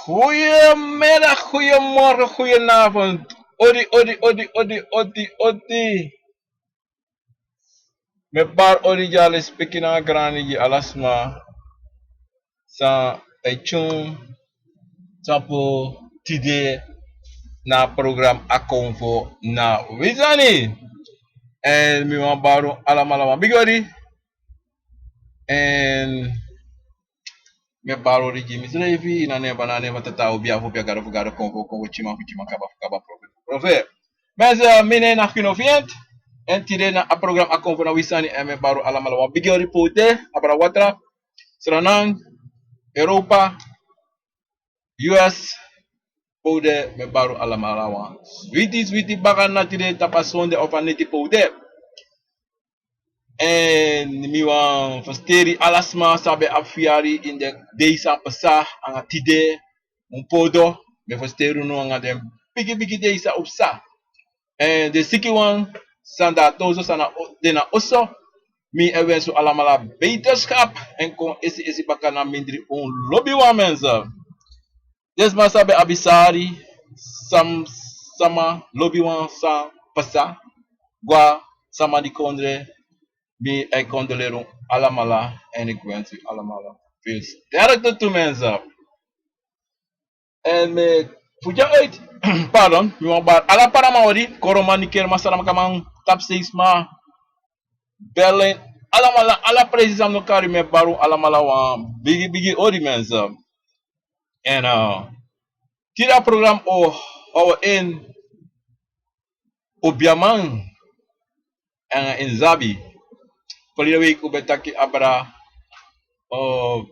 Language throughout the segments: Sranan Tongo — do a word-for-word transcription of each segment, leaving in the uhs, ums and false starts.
Goedemiddag, goedemorgen, goedenavond. Odi, odi, odi, odi, odi, odi. Mi e bari odi gi ala speki nanga grani gi ala sma san e tyun tapu tide na a program Akomfo na Wi Sani. Èn mi wani bari un alamala wan bigi odi. Èn mi e bari odi gi misrefi, na neva, na neva, tata, obia fu obia, gado fu gado, konfo fu konfo, tyiman fu tyiman, kaba fu kaba, profeti fu profeti. Mensen, mi nen na Kino Fient. Èn tide na a program Akomfo na Wi Sani, èn mi e bari un alamala wan bigi odi pe un de, abra watra, Sranan, Europa, U S, pe un de, mi e bari un alamala wan switi, switi baka na tide tapu a sonde of a neti pe un de. Èn mi wani festeri ala sma san ben abi fiyari ini den dei san pasa nanga tide, un podo. Mi e festeri unu nanga den bigi bigi dei san un pasa. Èn den sikiwan san de na toso, san na o-, de na oso, mi e wensi un alamala beterschap èn kon esi esi baka na mindri un lobiwan, mensen. Den sma san ben abi sari, san, sama lobiwan san pasa, gwa, sama di kondre, mi e kondoleri un alamala èn mi e wensi un alamala veel sterkte toe, mensen. Èn mi e fu dya uit, pardon, mi wani bari ala Panama odi, Koroman, Nickerie, Masaryk, Maracana, Tapsei sma, Berlin, alamala, ala presi san mi no kari, mi e bari un alamala wan bigi bigi odi, mensen. Èn, eh, tide a program o, o en obiaman èn en zabi. Verleden week un ben taki abra, eh,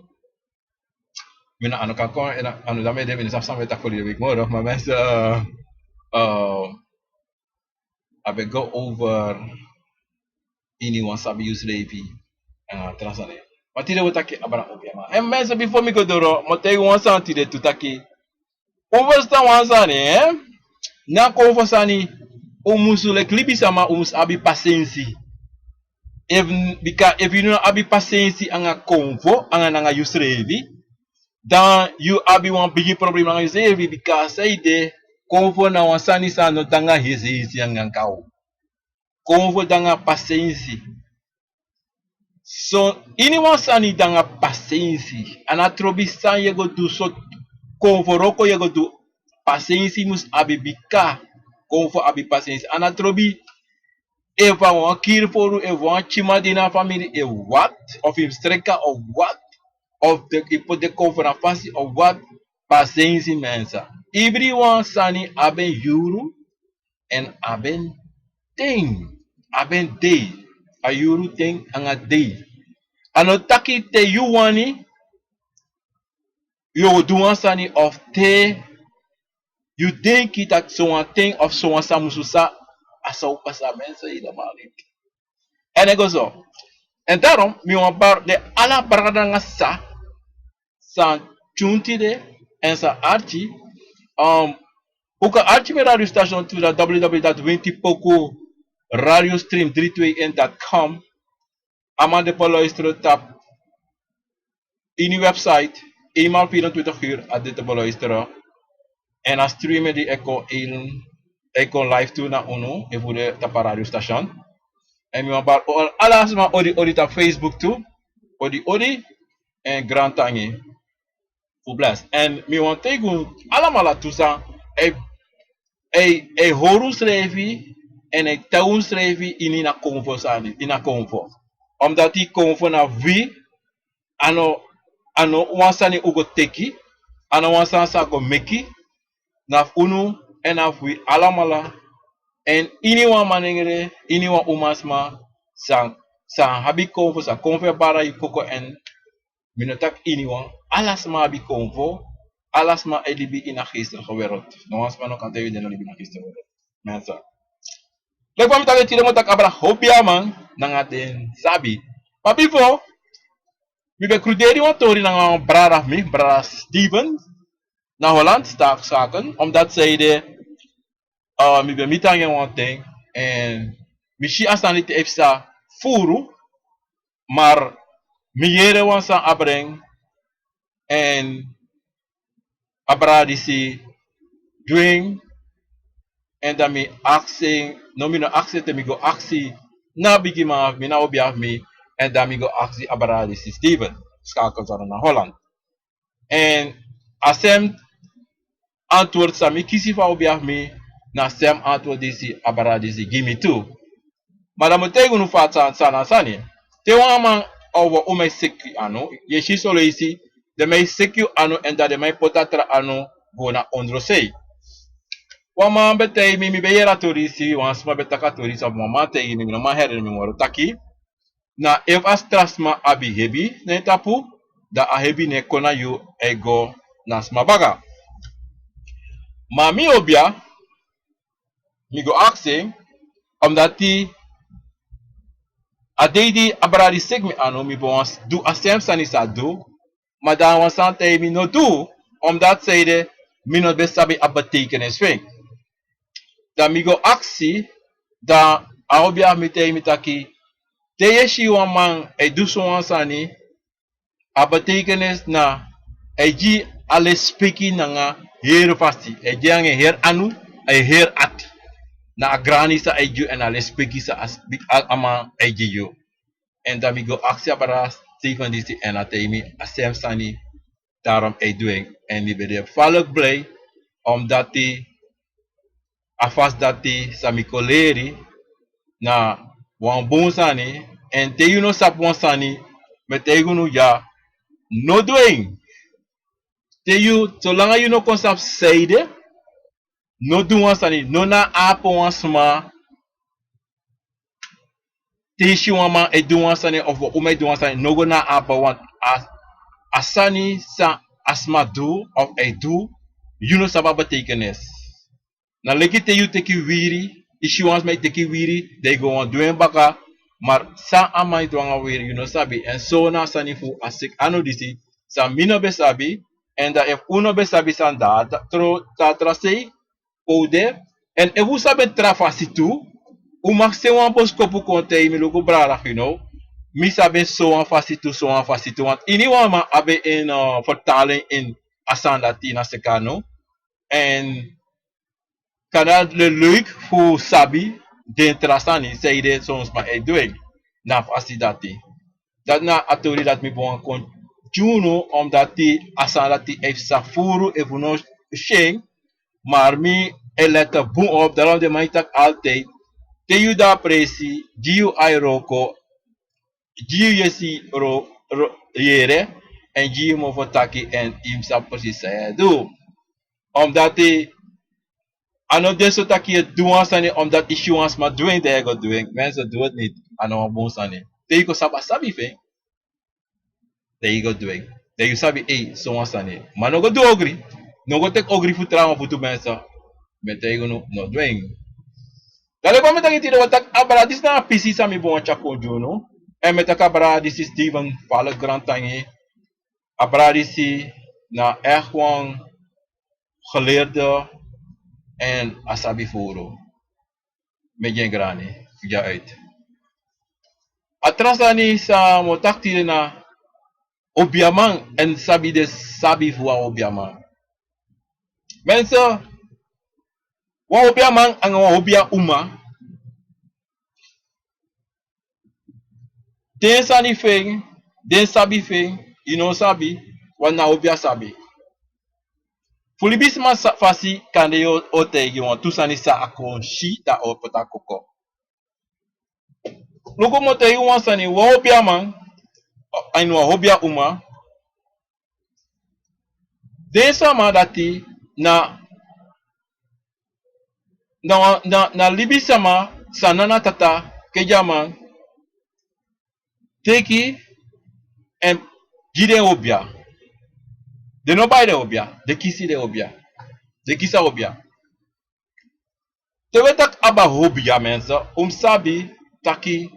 mi na anu kan kon, èn anu dame de, mi no sabi san mi e taki verleden week moro, ma mensen, eh, eh, a ben go over iniwan sabi yusrefi èn a tra sani. Ma tide un o taki abra obiaman. Èn mensen, bifo mi go doro, mi o taigi un wan sani tide tu taki, un ferstan wan sani, eh? Na Akomfo sani, un musu leki libisama, un musu abi pasensi. Efu, bika efu yu no abi pasensi nanga Akomfo, nanga, nanga yusrefi, dan yu abi wan bigi problema nanga yusrefi, bika saide, Akomfo na wan sani san no de nanga hesehesi nanga kaw. Akomfo de nanga pasensi. So, iniwan sani de nanga pasensi. A no trobi san yu e go du, so Akomfo wroko yu e go du, pasensi yu musu abi, bika Akomfo abi pasensi. A no trobi efu a wan kiri fowru, efu wan tyiman de ini a famiri, efu wat, of yu mus treki en of wat, of den, yu poti den Akomfo na fasi of wat, pasensi, mensen. Ibriwan sani abi en yuru, èn abi en ten, abi en dei, a yuru, ten nanga dei. A no taki te yu wani, yu o du wan sani of te yu denki taki sowan ten of sowan sani musu pasa, a sa o pasa, mensen, helemaal niet. Èn e go so. Èn daarom, mi wani bari den ala brada nanga sisa san tyun tide èn san arki. Um, un kan arki mi radiostation tu na w w w dot winti poku radiostream drie twee een dot com. A man de beluisteren tapu ini website, eenmaal vierentwintig uur a de te beluisteren. Èn a stream di e kon in, e kon live tu na unu, efu un de tapu a radiostation. Èn mi wani bari ala sma odi odi tapu Facebook tu, odi odi, èn grantangi fu bless. Èn mi wani taigi un alamala tu san e, e, e hori unsrefi, èn e taigi unsrefi ini a Akomfo sani, ini a Akomfo. Omdat a Akomfo na wi, a no, a no wan sani un go teki, a no wan sani san a go meki, na fu unu, èn na fu wi alamala, èn iniwan manengre, iniwan umasma, san, san abi Akomfo, san Akomfo e bari yu koko, èn mi no taki iniwan, ala sma abi Akomfo, ala sma e libi ini a geestelijke wereld. No wan sma no kan taigi yu den no libi ini a geestelijke wereld. Mensen. Leki fa mi taki, tide mi o taki abra obiaman nanga den sabi. Ma bifo, mi ben kruderi wan tori nanga wan brada fu mi, brada Steven, na Holland, Staatzaken, omdat saide, eh, mi ben miti nanga en wan ten, èn mi si a sani te e psa furu, maar mi yere wan sani a brengi, èn a brada disi du en, èn dan mi aksi en, no, mi no aksi en, te mi go aksi na a bigiman fu mi, na a obia fu mi, èn dan mi go aksi a brada disi Steven, Skakelzone na Holland. Èn a sem antwoord san mi kisi fu a obia fu mi, na a sem antwoord disi a brada disi gi mi tu. Ma dan mi o taigi unu fa a san, san na a sani. Te wan man of wan uma e seki anu, yu e si son leisi den man e seki yu anu èn dan den man e poti a tra anu go na ondrosei. Wan man ben taigi mi, mi ben yere a tori disi, wan sma ben taki a tori disi, wan man taigi mi, mi no man heri mi moro, taki na efu a tra sma abi hebi na en tapu, dan a hebi no e kon na yu, a e go na a sma baka. Ma mi obia, mi go aksi en, omdati a dei di a brada disi seki mi anu, mi ben wani du a sem sani san a du, ma dan wan sani taigi mi no du, omdati san ede, mi no ben sabi a betekenis fu en. Dan mi go aksi, dan a obia fu mi taigi mi taki, te yu e si wan man e du sowan sani, a betekenis na a e gi a lespeki nanga heri fasi, a e gi en nanga en heri anu, a e heri ati. Na a grani san a e gi yu èn a lespeki san a, a man e gi yu. Èn dan mi go aksi a brada Steven disi èn a taigi mi a sem sani, daarom a e du en. Èn mi ben de falek blij, omdati a fasi dati san mi kon leri na wan bun sani, èn te yu no sabi wan sani, mi e taigi unu ya, no du en. Te yu, solanga yu no kon sabi san ede, no du wan sani, no na ape wan sma. Te yu si wan man e du wan sani of wan uma e du wan sani, no go na ape, want a, a sani san a sma du of a e du, yu no sabi a betekenis. Na leki te yu teki wiri, yu si wan sma e teki wiri, dan yu go wani du en baka, ma san a man e du nanga wiri, yu no sabi. Èn so na a sani fu a seki anu disi, san mi no ben sabi, èn dan efu un no ben sabi san dati, tro, tra tra sei, pe un de, èn efu un sabi en tra fasi tu, un mag seni wan boskopu kon taigi mi, luku brada fu yu no, mi sabi en sowan fasi tu, sowan fasi tu, want iniwan man abi en, eh, vertaling ini a sani dati na seki anu. Èn kan dati leuk fu sabi den tra sani san ede son sma e du en na a fasi dati. Dati na a tori dati mi ben wani kon gi unu, omdati a sani dati efu sa furu, efu un no si en, ma mi e let bun op, daarom den man e taki altijd, te yu de a presi, gi yu ai wroko, gi yu yesi ro, ro, yere, èn gi yu mofo taki, èn yu mus sabi precies san yu e du. Omdati a no de so taki yu e du wan sani, omdati yu si wan sma du en, dan yu e go du en. Mensen, doe het niet. A no wan bun sani. Te yu kon sabi a sabi fu en, dan yu go du en. Dan yu sabi, ei, sowan sani. Ma no go du ogri. No go teki ogri fu trawan futu, mensen. Mi e taigi unu, no du en. Dan leki fa mi taki tide, wan taki a brada disi na a pisi san mi ben wani tyari kon gi unu. Èn mi e taki a brada disi Steven, falek grantangi. A brada disi na echt wan geleerde èn a sabi furu. Mi e gi en grani fu gi en uit. A tra sani san mi o taki tide na obiaman èn sabi, den sabi fu wan obiaman. Mensen, wan obiaman anga wan obia uma, den sani fu en, den sabi fu en, yu no sabi, want na obia sabi. Fu libisma sa, fasi, kande yu o taigi wantu sani san a kon si, dan a o poti a koko. Luku, mi o taigi wan sani, wan obiaman, a ini wan obia uma, den sama dati na, na, na, na libisma san nana tata, kedi a man, teki èn gi den obia. Den no bai den obia, den kisi den obia. Den kisi a obia. Te wi e taki abra obia, mensen, un mus sabi taki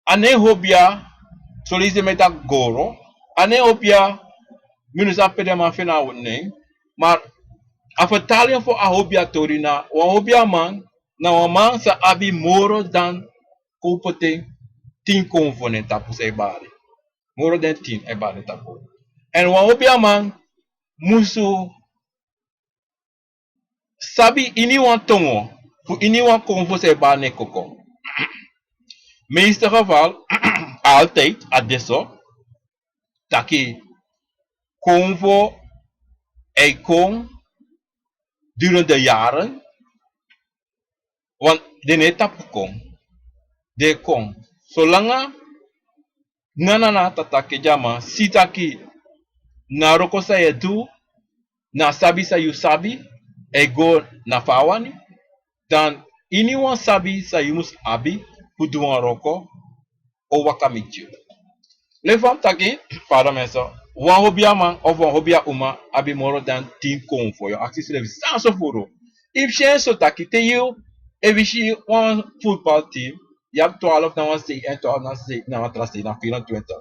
a nen obia, son leisi mi e taki goro, a nen obia, mi no sabi pe den man feni a nen, ma a vertaling fu a obia tori na wan obiaman, na wan man san abi moro dan, kon poti en, tin konfo na en tapu san e bari. Moro dan tin e bari na en tapu. Èn wan obiaman musu sabi iniwan tongo fu iniwan konfo san e bari na en koko. Meeste geval, altijd a de so taki konfo e kon durende yaren, want den no e tapu kon, den e kon. Solanga nana na tatake di a man si taki na wroko san yu e du, na sabi san yu sabi e go na fa a wani, dan iniwan sabi san yu mus abi fu du wan wroko o waka miti yu. Leki fa mi taki, fa a de, mensen, wan obiaman of wan obiauma abi moro dan tin konfo. Yu o aksi srefi san so furu. Efu yu si en so taki te yu, efu yu si wan voetbalteam, yu abi twaalf na wan sei èn twaalf na sei na wan tra sei na vierentwintig.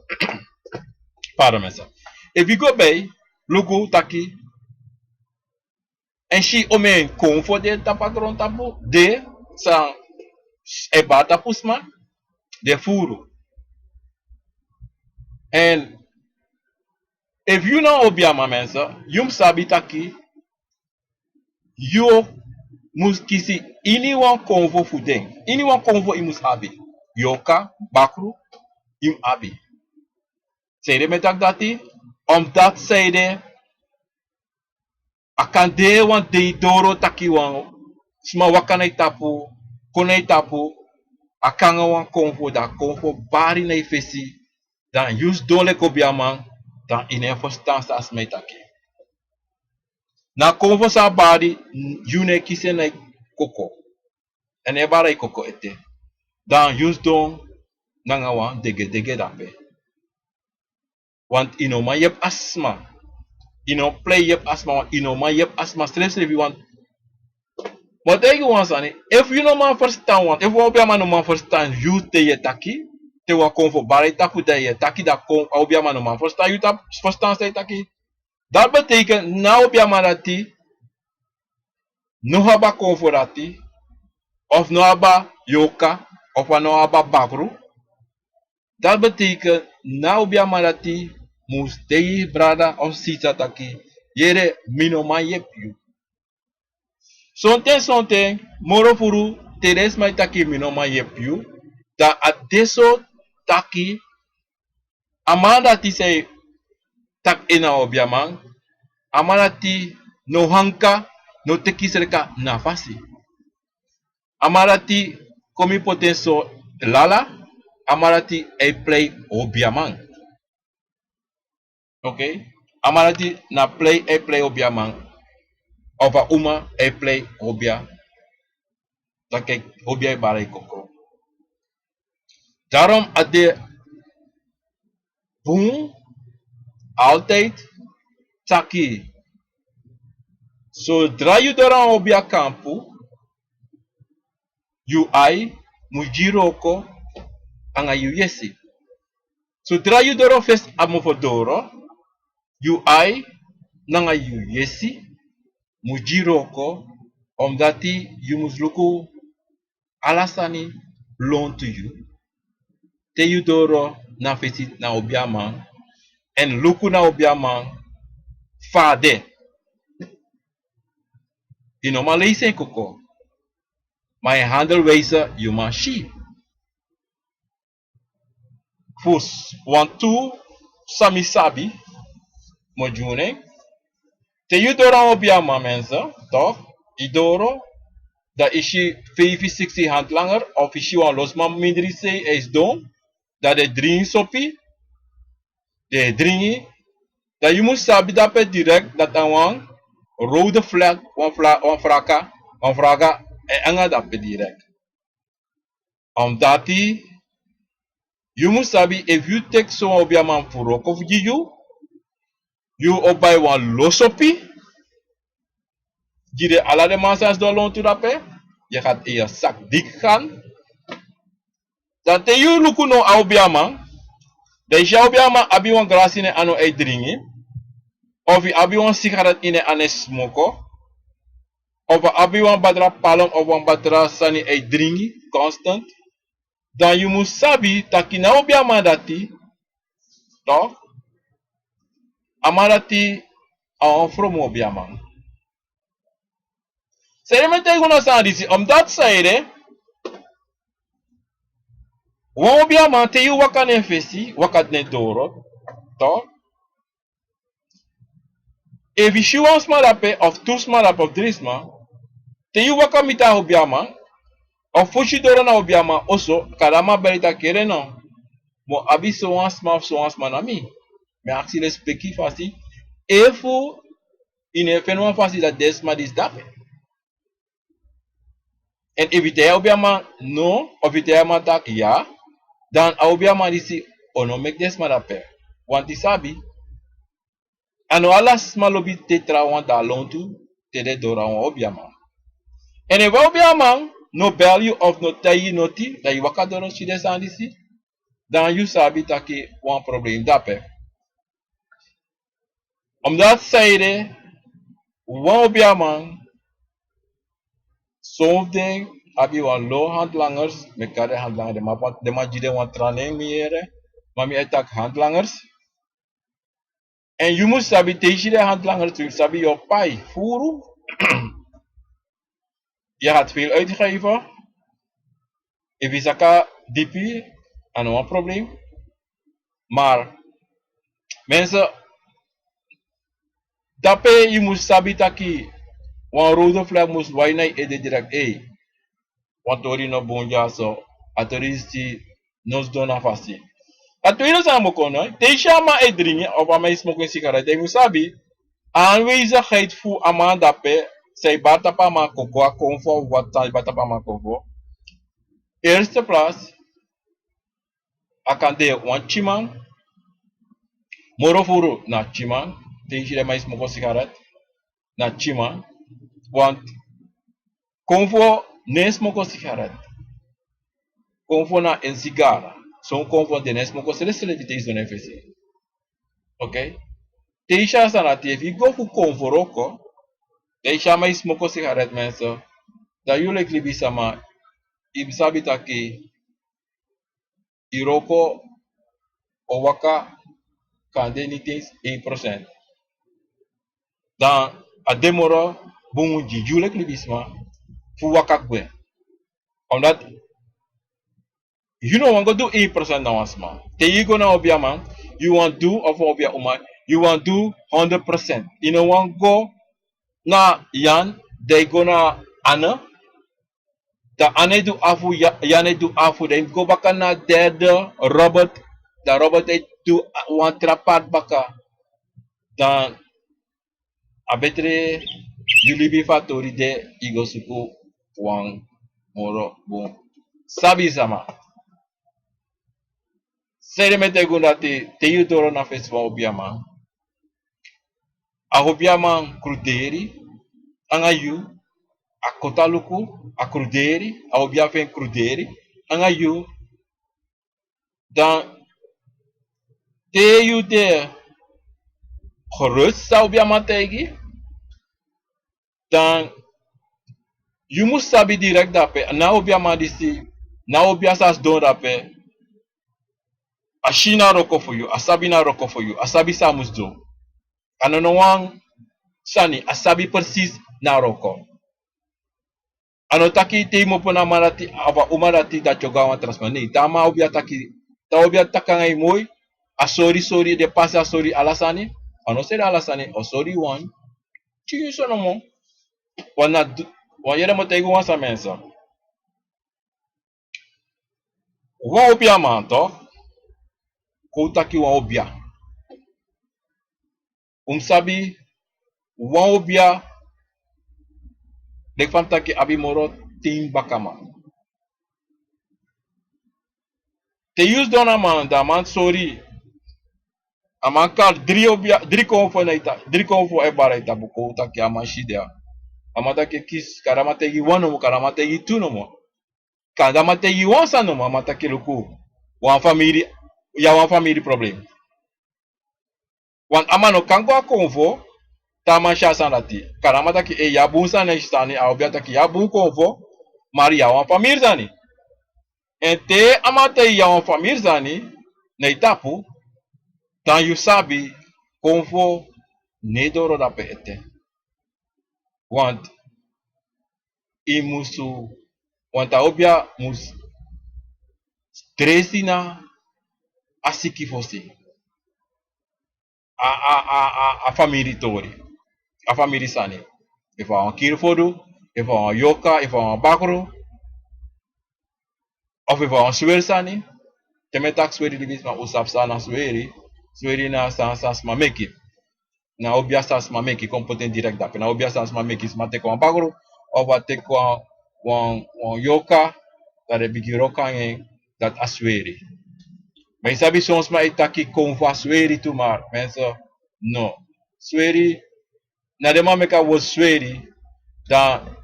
Pardon, mensen. Efu yu go bij, luku taki èn si omeni konfo de tapu a grontapu, de san e bari tapu sma, den furu. Èn efu yu na obiaman, mensen, yu mus sabi taki yu mus kisi iniwan konfo fu den. Iniwan konfo yu mus abi. Yorka, bakru, yu mus abi. Sanede mi e taki dati? Omdati sanede a kan de wan dei doro taki wan sma waka na yu tapu, kon na yu tapu, a kon nanga wan konfo, dan a konfo bari na yu fesi, dan yu sidon leki obiaman, dan yu no e ferstan san a sma e taki. Na a konfo san a bari, yu no e kisi en na yu koko. Èn no e bari na yu koko ete. Dan yu sidon nanga wan degedege dape. Want yu no man yepi a sma. Yu no prei yepi a sma, want yu no man yepi a sma srefsrefi, want mi o taigi wan sani, efu yu no man ferstan, want efu wan obiaman no man ferstan yu te yu e taki, te wan konfo bari na yu tapu dan yu e taki, dan a obiaman no man ferstan yu tapu, ferstan san yu e taki. Dati betekent na a obiaman dati no abi a konfo dati, of no abi a yorka, of a no abi a bakru. Dati betekent na a obiaman dati mus taigi brada of sisa taki: Yere, mi no man yepi yu. Sonten sonten, moro furu, te den sma e taki mi no man yepi yu, dan a de so taki a man dati san e taki en na obiaman, a man dati no hanka, no teki sreka na fasi. A man dati kon mi poti en so lala, a man dati e prei obiaman. Oké? A man dati na prei e prei obiaman, of a uma e prei obia. Dan kijk, obia e bari na yu koko. Daarom a de bun altijd taki, zodra yu doro na obia kampu, yu ai mus gi wroko nanga yu yesi. Zodra yu doro fesi a mofo doro, yu ai nanga yu yesi mus gi wroko, omdati yu mus luku ala sani lontu yu. Te yu doro na fesi na obiaman, èn luku na obiaman fa a de. Yu no man leisi en koko, ma en handelwijze yu man si. Fu s-, wantu san mi sabi, mi o gi unu en. Te yu doro na obiaman, mensen, toch? Yu doro, dan yu si feifi, siksi handlanger, of yu si wan losman mindri sei, a e sidon, dan den e dringi sopi, den e dringi, dan yu mus sabi dape direct dati na wan rode vlag, wan vla-, wan vraga, wan vraga e nanga dape direct. Omdati yu mus sabi, efu yu teki so wan obiaman fu wroko fu gi yu, yu o bai wan lo sopi gi den, ala den man san e sidon lontu dape, yu e gati, yu e saki diki gaan. Dan te yu luku now a obiaman, dan yu si a obiaman abi wan grasi ini en anu e dringi, of yu abi wan sigaret ini en anu e smoko, of a abi wan batra palm of wan batra sani e dringi constant, dan yu mus sabi taki na a obiaman dati, toch, a man dati a wan fromu obiaman. Sede mi e taigi unu a sani disi, omdat sede wan obiaman te yu waka na en fesi, waka na en doro, to, efu yu si wan sma dape, of tu sma dape, of dri sma, te yu waka miti a obiaman, of fosi yu doro na obiaman oso, kande a man beli taki ere no, mi o abi sowan sma of sowan sma na mi. Mi e aksi lespeki fasi, efu yu no e feni wan fasi dati den sma disi dape. Èn efu yu taigi a obiaman no, of yu taigi a man taki ya, dan a obiaman disi o no meki den sma dape. Want yu sabi, a no ala sma lobi te trawan de na lontu te den doro na wan obiaman. Èn efu a obiaman no beli yu of no taigi yu noti, dan yu waka doro si den sani disi, dan yu sabi taki wan problem de dape. Omdat sede wan obiaman, son fu den abi wan lo handlangers, mi e kari den handlangers, den man, den man gi den wan tra nen, mi yere, ma mi e taki handlangers. Èn yu mus sabi te yu si den handlangers, yu sabi yu o pai furu. Yu gaat veel uitgeven. Efu yu saka dipi, a no wan problem. Maar mensen, dape yu mus sabi taki wan rode vlag mus wai na yu ede direct. Ei, wan tori no bun dyaso, a tori disi no sidon na fasi. A tweede sani mi o kon na, te yu si a man e dringi of a man e smoki en sigaret, dan yu mus sabi a aanwezigheid fu a man dape, san yu bari tapu a man koko, a konfo of wat san yu bari tapu a man koko. Eerste plaats, a kan de wan tyiman, moro furu na tyiman, te yu si den man e smoki sigaret, na tyiman, want konfo no e smoki sigaret. Konfo na en sigaar. Son konfo den no e smoki srefsrefi te yu sidon na en fesi. Oké? Te yu si a sani dati, efu yu go fu konfo wroko, dan yu si a man e smoki sigaret, mensen, dan yu leki libisama, yu mus sabi taki yu wroko o waka kande niet eens één procent. Dan a de moro bun gi yu leki libisma fu waka gwe. Omdat yu no wani go du één procent na wan sma. Te yu go na obiaman, yu wani du, of obiauma, yu wani du honderd procent. Yu no wani go na Yan, dan yu go na Anne. Dan Anne e du afu, Ya-, Yan e du afu, dan yu go baka na derde, Robert. Dan Robert e du wan tra part baka. Dan a betre yu libi fu a tori de, yu go suku wan moro bun sabisama. Sede mi e taigi unu dati, te yu doro na fesi fu a obiaman, a obiaman kruderi anga yu, a koti a luku, a kruderi, a obia fu en kruderi anga yu. Dan te yu de gerust san a obiaman taigi, dan yu mus sabi direct dape, na a obiaman disi, na a obia san sidon dape, a si na wroko fu yu, a sabi na wroko fu yu, a sabi san a mus du. A no no wan sani, a sabi precies na wroko. A no taki te yu kmopo na a man dati, of a uma dati, dati yu o go na wan tra sma. Nee, te a man obia taki, te a obia taki anga yu moi, a sori, sori, den pasi a sori, ala sani, a no sori ala sani, a o sori wan. Tyin so nomo. Wan na du-, wan yere mi o taigi wan sani, mensen. Wan obiaman, toch? Kon un taki wan obia. Un mus sabi, wan obia, leki fa mi taki, abi moro tin bakaman. Te yu sidon na a man, dan a man sori, a man kari dri obia, dri konfo na yu ta-, dri konfo e bari na yu tapu, kon un taki a man si de ya. A man taki kisi, kande a man taigi wan nomo, kande a man taigi tu nomo. Kande a man taigi wan sani nomo, a man taki luku, wan famiri, yu abi wan famiri problem. Want a man no kan go na konfo, te a man si a sani dati. Kande a man taki, ei, yu abi bun sani, sani, a obia taki yu abi bun konfo, ma yu abi wan famiri sani. Èn te a man taigi yu wan famiri sani na yu tapu, dan yu sabi Konfo no e doro dape ete. Want yu musu, want a obia mus dresi na a siki fosi. A, a, a, a, a famiri tori, a famiri sani. Efu a wan kirifodu, efu a wan yoka, efu a wan bakru, of efu a wan sweri sani. Te mi e taki sweri libisma un sabi san na sweri. Sweri na san, san sma meki. Na obia san sma meki, kon poti en direkt dape. Na obia san sma meki, sma teki wan bakru, of a teki wan, wan, wan yoka, dan den bigin wroko nanga en, dati a sweri. Ma yu sabi son sma e taki konfo a sweri tu, maar mensen, no. Sweri, na den man meki a wortu sweri, dan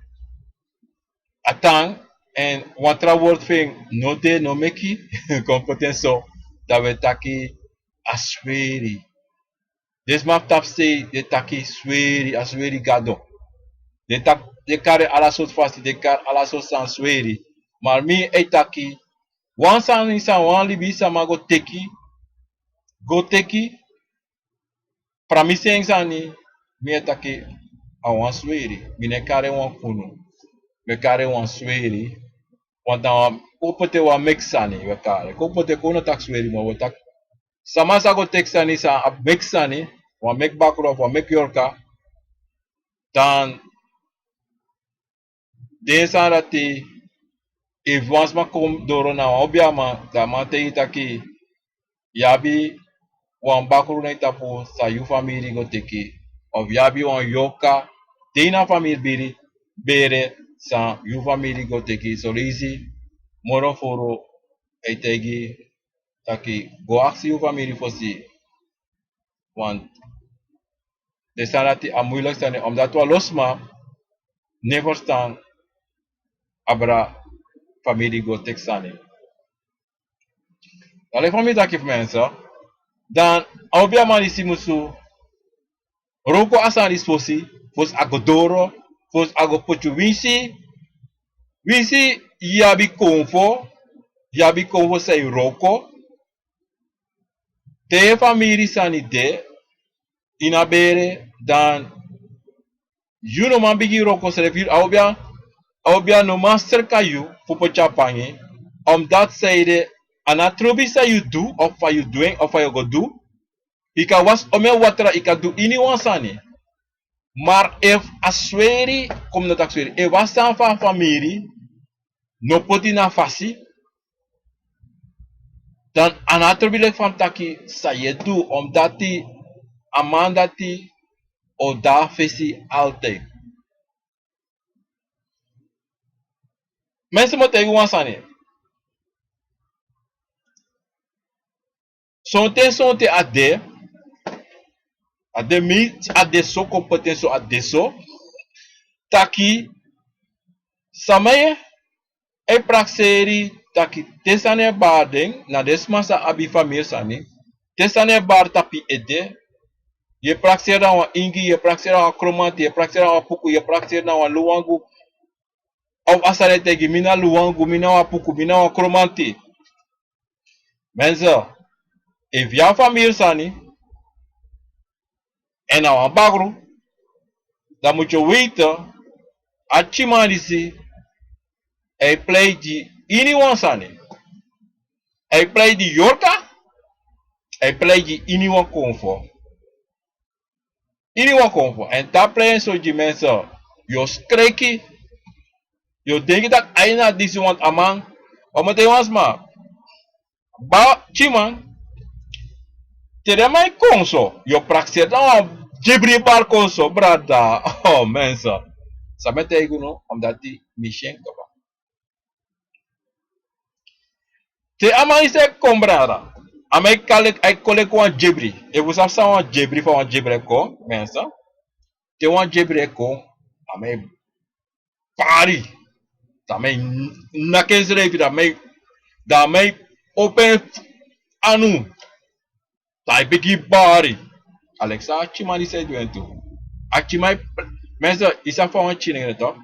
a tan, èn wan tra wortu fu en no de, no meki, kon poti en so, dan wi e taki a sweri. Den sma fu tapusei den taki sweri, a sweri gado. Den taki, den kari ala sortu fasi, den kari ala sortu sani sweri. Ma mi e taki, wan sani san wan libisma go teki, go teki, pramisi en sani, mi e taki a wan sweri. Mi no e kari en wan kunu. Mi e kari en wan sweri. Want na wan, kon poti en wan meki sani, wi e kari. Kon poti en, kon no taki sweri, ma wi e taki sama sa go teki sani, san a meki sani, wan meki bakru of wan meki yorka, dan den sani dati, efu wan sma kon doro na wan obiaman, dan a man taigi taki, yu abi wan bakru na yu tapu san yu famiri go teki, of yu abi wan yorka de ini a famiri biri, bere, san yu famiri go teki. Son leisi moro furu e taigi taki go aksi yu famiri fosi. Want den sani dati a muiliki sani, omdat wan lo sma no e ferstan abra famiri go teki sani. Dan leki fa mi taki fu mensen, dan a obiaman disi musu wroko a sani disi fosi, fosi a go doro, fosi a go poti yu winsi, winsi yu abi konfo, yu abi konfo san yu wroko. Te famiri sani de ini a bere, dan yu no man bigin wroko srefi, a obia, a obia no man serka yu fu poti yu a bangi, omdat sanede a no trobi san yu du, of fa yu du en, of fa yu go du. Yu kan wasi omeni watra, yu kan du iniwan sani. Maar efu a sweri, kon mi no taki sweri, efu wan sani fu a famiri no poti na fasi, dan a no trobi leki fa mi taki san yu e du, omdat a man dati o de na fesi altijd. Mensen, mi o taigi wan sani. Sonten, sonten a de, a de mi, a de so, kon poti en so, a de so, taki sama e prakseri taki te sani e bari den, na den sma san abi famiri sani, te sani e bari tapu yu ede, yu e prakseri na wan ingi, yu e prakseri na wan kromanti, yu e prakseri na wan puku, yu e prakseri na wan luwangu, of a sani e taigi mi na luwangu, mi na wan puku, mi na wan kromanti. Mensen, efu yu abi famiri sani, èn na wan bakru, dan moet je weten, a tyiman disi, a e pleiti iniwan sani. A e pleiti yorka, a e pleiti iniwan konfo. Iniwan konfo. Èn te a pleiti en so gi mensen, yu o skreki, yu o denki taki a ini a disi wan a man, wan man taigi wan sma, ba, tyiman, te den man e kon so, yu o prakseri na wan dyebri bari kon so, brada. Oh, mensen. San mi e taigi unu, omdat mi si en kaba. Te a man disi e kon, brada, a man e kon leki, a e kon leki wan dyebri. Efu un sabi san wan dyebri, fa wan dyebri e kon, mensen. Te wan dyebri e kon, a man e bari. Dan a man e naki ensrefi, dan a man e, dan a man e opo en anu. Dan a e bigin bari. A leki san a tyiman disi e du en tu. A tyiman e, mensen, yu sabi fa wan tyin e tok.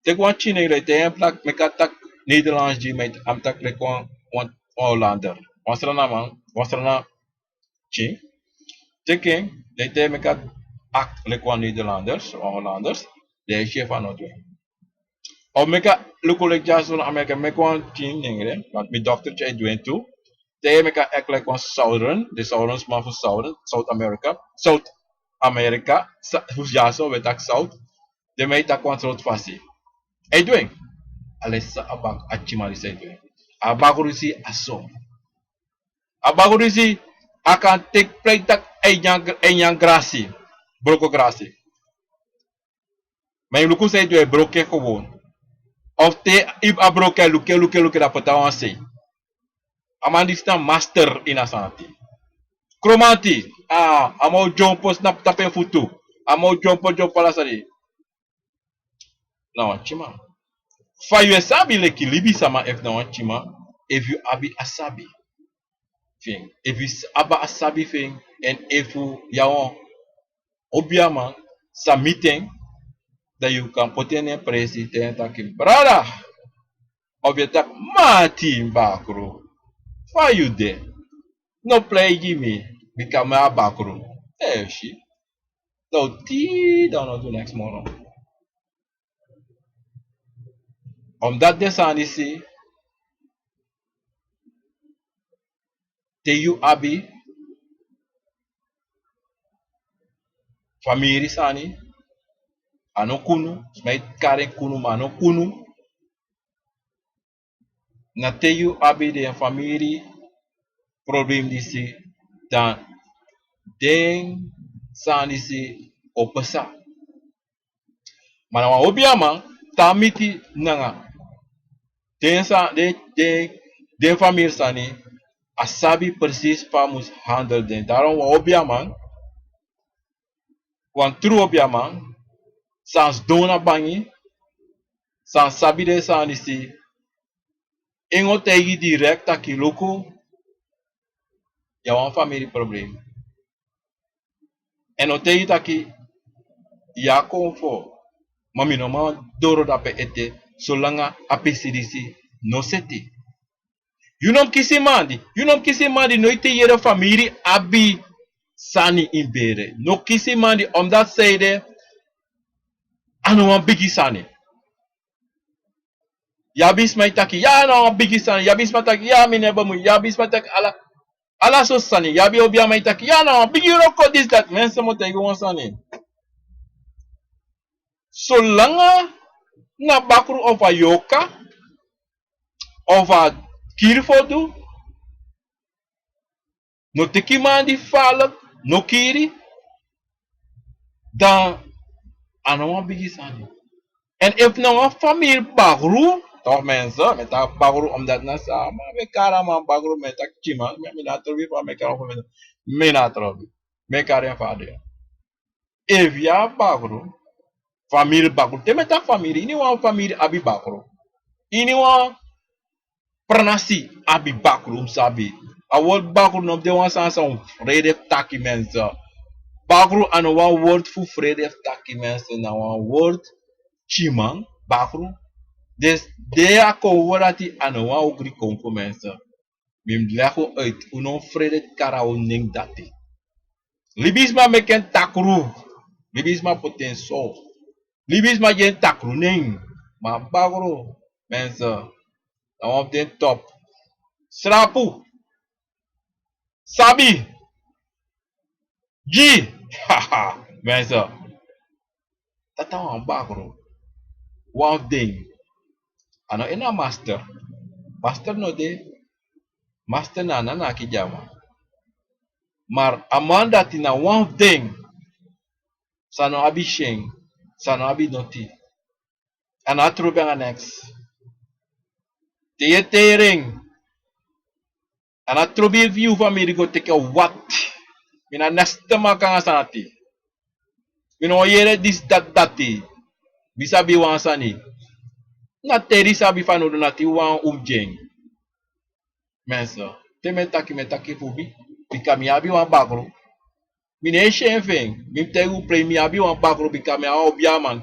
Teki wan tyin e, te yu e taki, meki a taki Nederlands gi mi, a mus taki leki wan, wan, wan Hollander. Wan Sranan man, wan Sranan tyin. Teken, den te meki a act like wan Nederlanders, wan Hollanders, den e si efu a no du en. Of meki a luku like dyaso na Amerika, meki wan tin nengre, want mi doktertye e du en tu. Te meki a act like wan Southern, den Southern sma fu Southern, South America, South America, sa-, fu dyaso, we taki South, den mi e taki wan sortu fasi. E du en. Alesa a bak-, a tyiman disi e du en. A bakru disi a so. A bakru disi a kan teki plek taki a e nyan, a e nyan grasi. Broko grasi. Ma yu luku san e du, e broko en gewoon. Of te a broko en, luku en, luku en, luku en, dan poti a wan sei. A man disi na master ini a sani ati. Kromanti, a, a man o dyompo, snapu tapu en futu. A man o dyompo, dyompo ala sani. Na wan tyiman. Fa yu e sabi leki libisama efu na wan tyiman, efu yu abi a sabi fu en. Efu yu s-, abi a sabi fu en, èn efu yu a wan obiaman sa miti en, dan yu kan poti en na en presi, te yu e taki: "Brada," of yu e taki: "Mati, mi bakru, fa yu de? No prei gi mi, bika mi a bakru." Eh, si. Dan yu tii, dan yu no du neks moro. Omdat den sani disi, te yu abi famiri sani, a no kunu, sma e kari en kunu, ma a no kunu. Na te yu abi den famiri problem disi, dan den sani disi o pasa. Ma na wan obiaman, te a miti nanga den sa-, den, den, den famiri sani, a sabi precies fa a mus handel den. Daarom wan obiaman, wan tru obiaman, san sidon na bangi, san sabi den sani disi, en o taigi direct taki: "Luku, yu a wan famiri problem." Èn o taigi taki: "Yu a konfo, ma mi no man doro dape ete, solanga a pisi disi no seti." Yu no mus kisi mandi, yu no mus kisi mandi, noiti yere famiri abi sani ini bere. No kisi mandi, omdat san ede, a no wan bigi sani. Yu abi sma e taki: "Ya, na wan bigi sani." Yu abi sma taki: "Ya, mi no e bemui." Yu abi sma taki ala, ala sortu sani. Yu abi obiaman e taki: "Ya, na wan bigi wroko, disi, dati." Mensen, mi o taigi wan sani. Solanga na bakru of a yorka of a kiri fu du, no teki mandi, falik, no kiri, dan a no wan bigi sani. Èn efu na wan famiri bakru, toch mensen, mi e taki bakru omdat na sama mi e kari a man bakru, mi e taki tyiman, mi, mi no a trobi fa mi e kari en, mi no a trobi. Mi e kari en fa a de. Efu yu abi bakru, famiri bakru, te mi e taki famiri, iniwan famiri abi bakru. Iniwan pranasi abi bakru, un sabi. A wortu bakru no de wan sani san un frede fu taki, mensen. Bakru a no wan wortu fu frede fu taki, mensen, na wan wortu tyiman, bakru. Dus, de a kon wortu dati, a no wan ogri kon fu, mensen. Mi mus legi un uit, un no frede kari a un nen dati. Libisma meki en takru. Libisma poti en so. Libisma gi en takru nen. Ma bakru, mensen, na wan fu den top. Srapu. Sabi. Gi. Mensen. Dati na wan bakru. Wan fu den. A no ini a master. Master no de. Master na a nana aki dyama. Ma a man dati na wan fu den. San no abi syen. San no abi noti. A no abi trobi nanga neks. Te yu e teri en. A no abi trobi fu yu famiri go teki en wat. Mi na neste maka nanga sani ati. Mi no yere disi dati dati. Mi sabi wan sani. Na teri sabi fanowdu, na tin wan un mus gi en. Mensen, te mi e taki, mi e taki fu mi. Bika mi abi wan bakru. Mi no e syen fu en. Mi mus taigi un prei, mi abi wan bakru, bika mi a wan obiaman.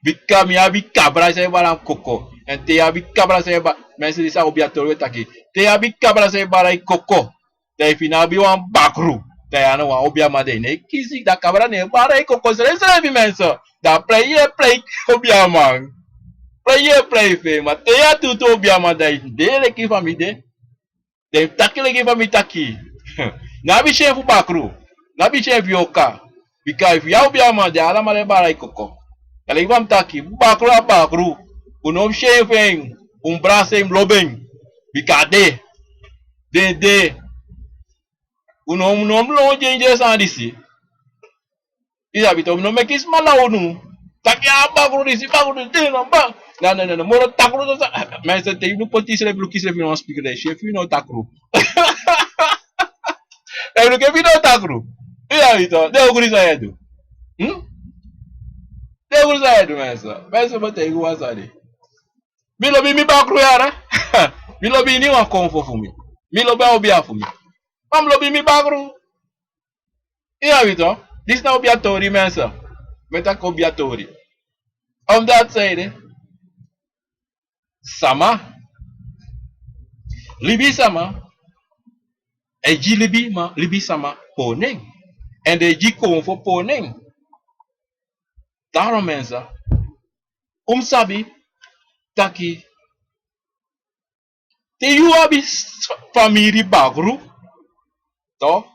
Bika mi abi kabra san e bari koko. Èn te yu abi kabra san e bari, mensen, disi a obiatori e taki. Te yu abi kabra san e bari koko, Dan efu yu no abi wan bakru, dan yu a no wan obiaman, dan yu no e kisi, dan kabra no e bari yu koko srefsrefi, mensen. Dan a prei yu e prei obiaman. Prei yu e prei fu en, ma te yu a tutu obiaman, dan yu de leki fa mi de. Dan yu taki leki fa mi taki. No abi syen fu bakru. No abi syen fu yu oka. Bika efu yu a obiaman, dan alamala e bari yu koko. Dan leki fa mi taki, bakru a bakru. Un no mus syen fu en. Un mus brasa en, mus lobi en. Bika a de. Den de. Un no, un no mus lon gi en gi den sani disi. Yu sabi tok, un no meki sma na unu. Taki a bakru disi, bakru disi, den namba. Na, na, na, na, moro takru so sa. Mensen, te yu no poti srefi, luku srefi, no wan speaker, dan syen fu yu no takru. Dan luku efu yu no takru. Yu sabi tok, den ogri san yu e du. Hmm? Den ogri san yu e du, mensen. Mensen, mi e taigi wan sani. Mi lobi mi bakru yara. Mi lobi iniwan konfo fu mi. Mi lobi a obia fu mi. Ma mi lobi mi bakru. Yu sabi tok, disi na obia tori, mensen. Mi e taki obia tori. Omdat san ede, sama, libisama e gi libi, ma libisama puru nen. Èn den e gi konfo puru nen. Daarom, mensen, un mus sabi taki te yu abi s-, famiri bakru, tok?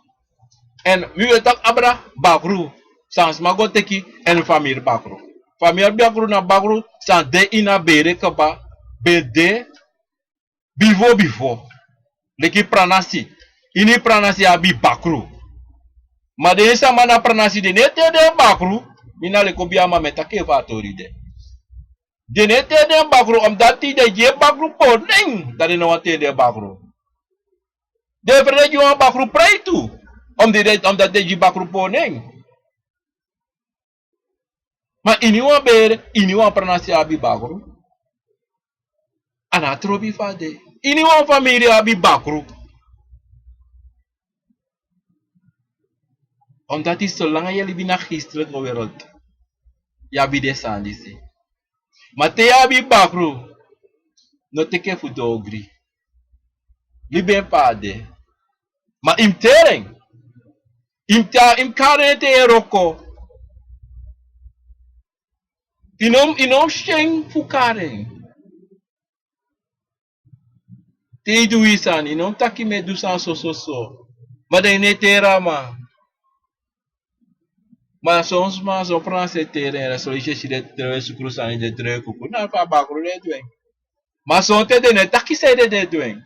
Èn mi weti taki abra bakru san sma go teki, èn famiri bakru. Famiri bakru na bakru san de ini a bere kaba, ben de bifo bifo. Leki pranasi. Ini pranasi abi bakru. Ma den sama na pranasi, den no e teri den bakru. Mi na leki obiaman, mi e taki en fu a tori de. Den no e teri den bakru, omdat den gi en bakru puru nen, dan den no wani teri den bakru. Den frede gi wan bakru prei tu, omdat den, omdat den gi bakru puru nen. Ma iniwan bere, iniwan pranasi abi bakru. A no trobi fa a de. Iniwan famiri abi bakru. Omdat solanga yu e libi na geestelijke wereld, yu abi den sani disi. Ma te yu abi bakru, no teki en fu du ogri. Libi en pe a de. Ma yu mus teri en. Yu mus ta-, yu mus kari en te yu e wroko. Yu no, yu no mus syen fu kari en. Te yu du wan sani, yu no mus taki mi e du sani so, so, so. Ma dan yu no e teri a man. Ma son sma, son pranasi e teri en, dan son yu si den trowe sukru sani, den trowe kuku. Na fu a bakru den e du en. Ma sonten den no e taki san ede den e du en.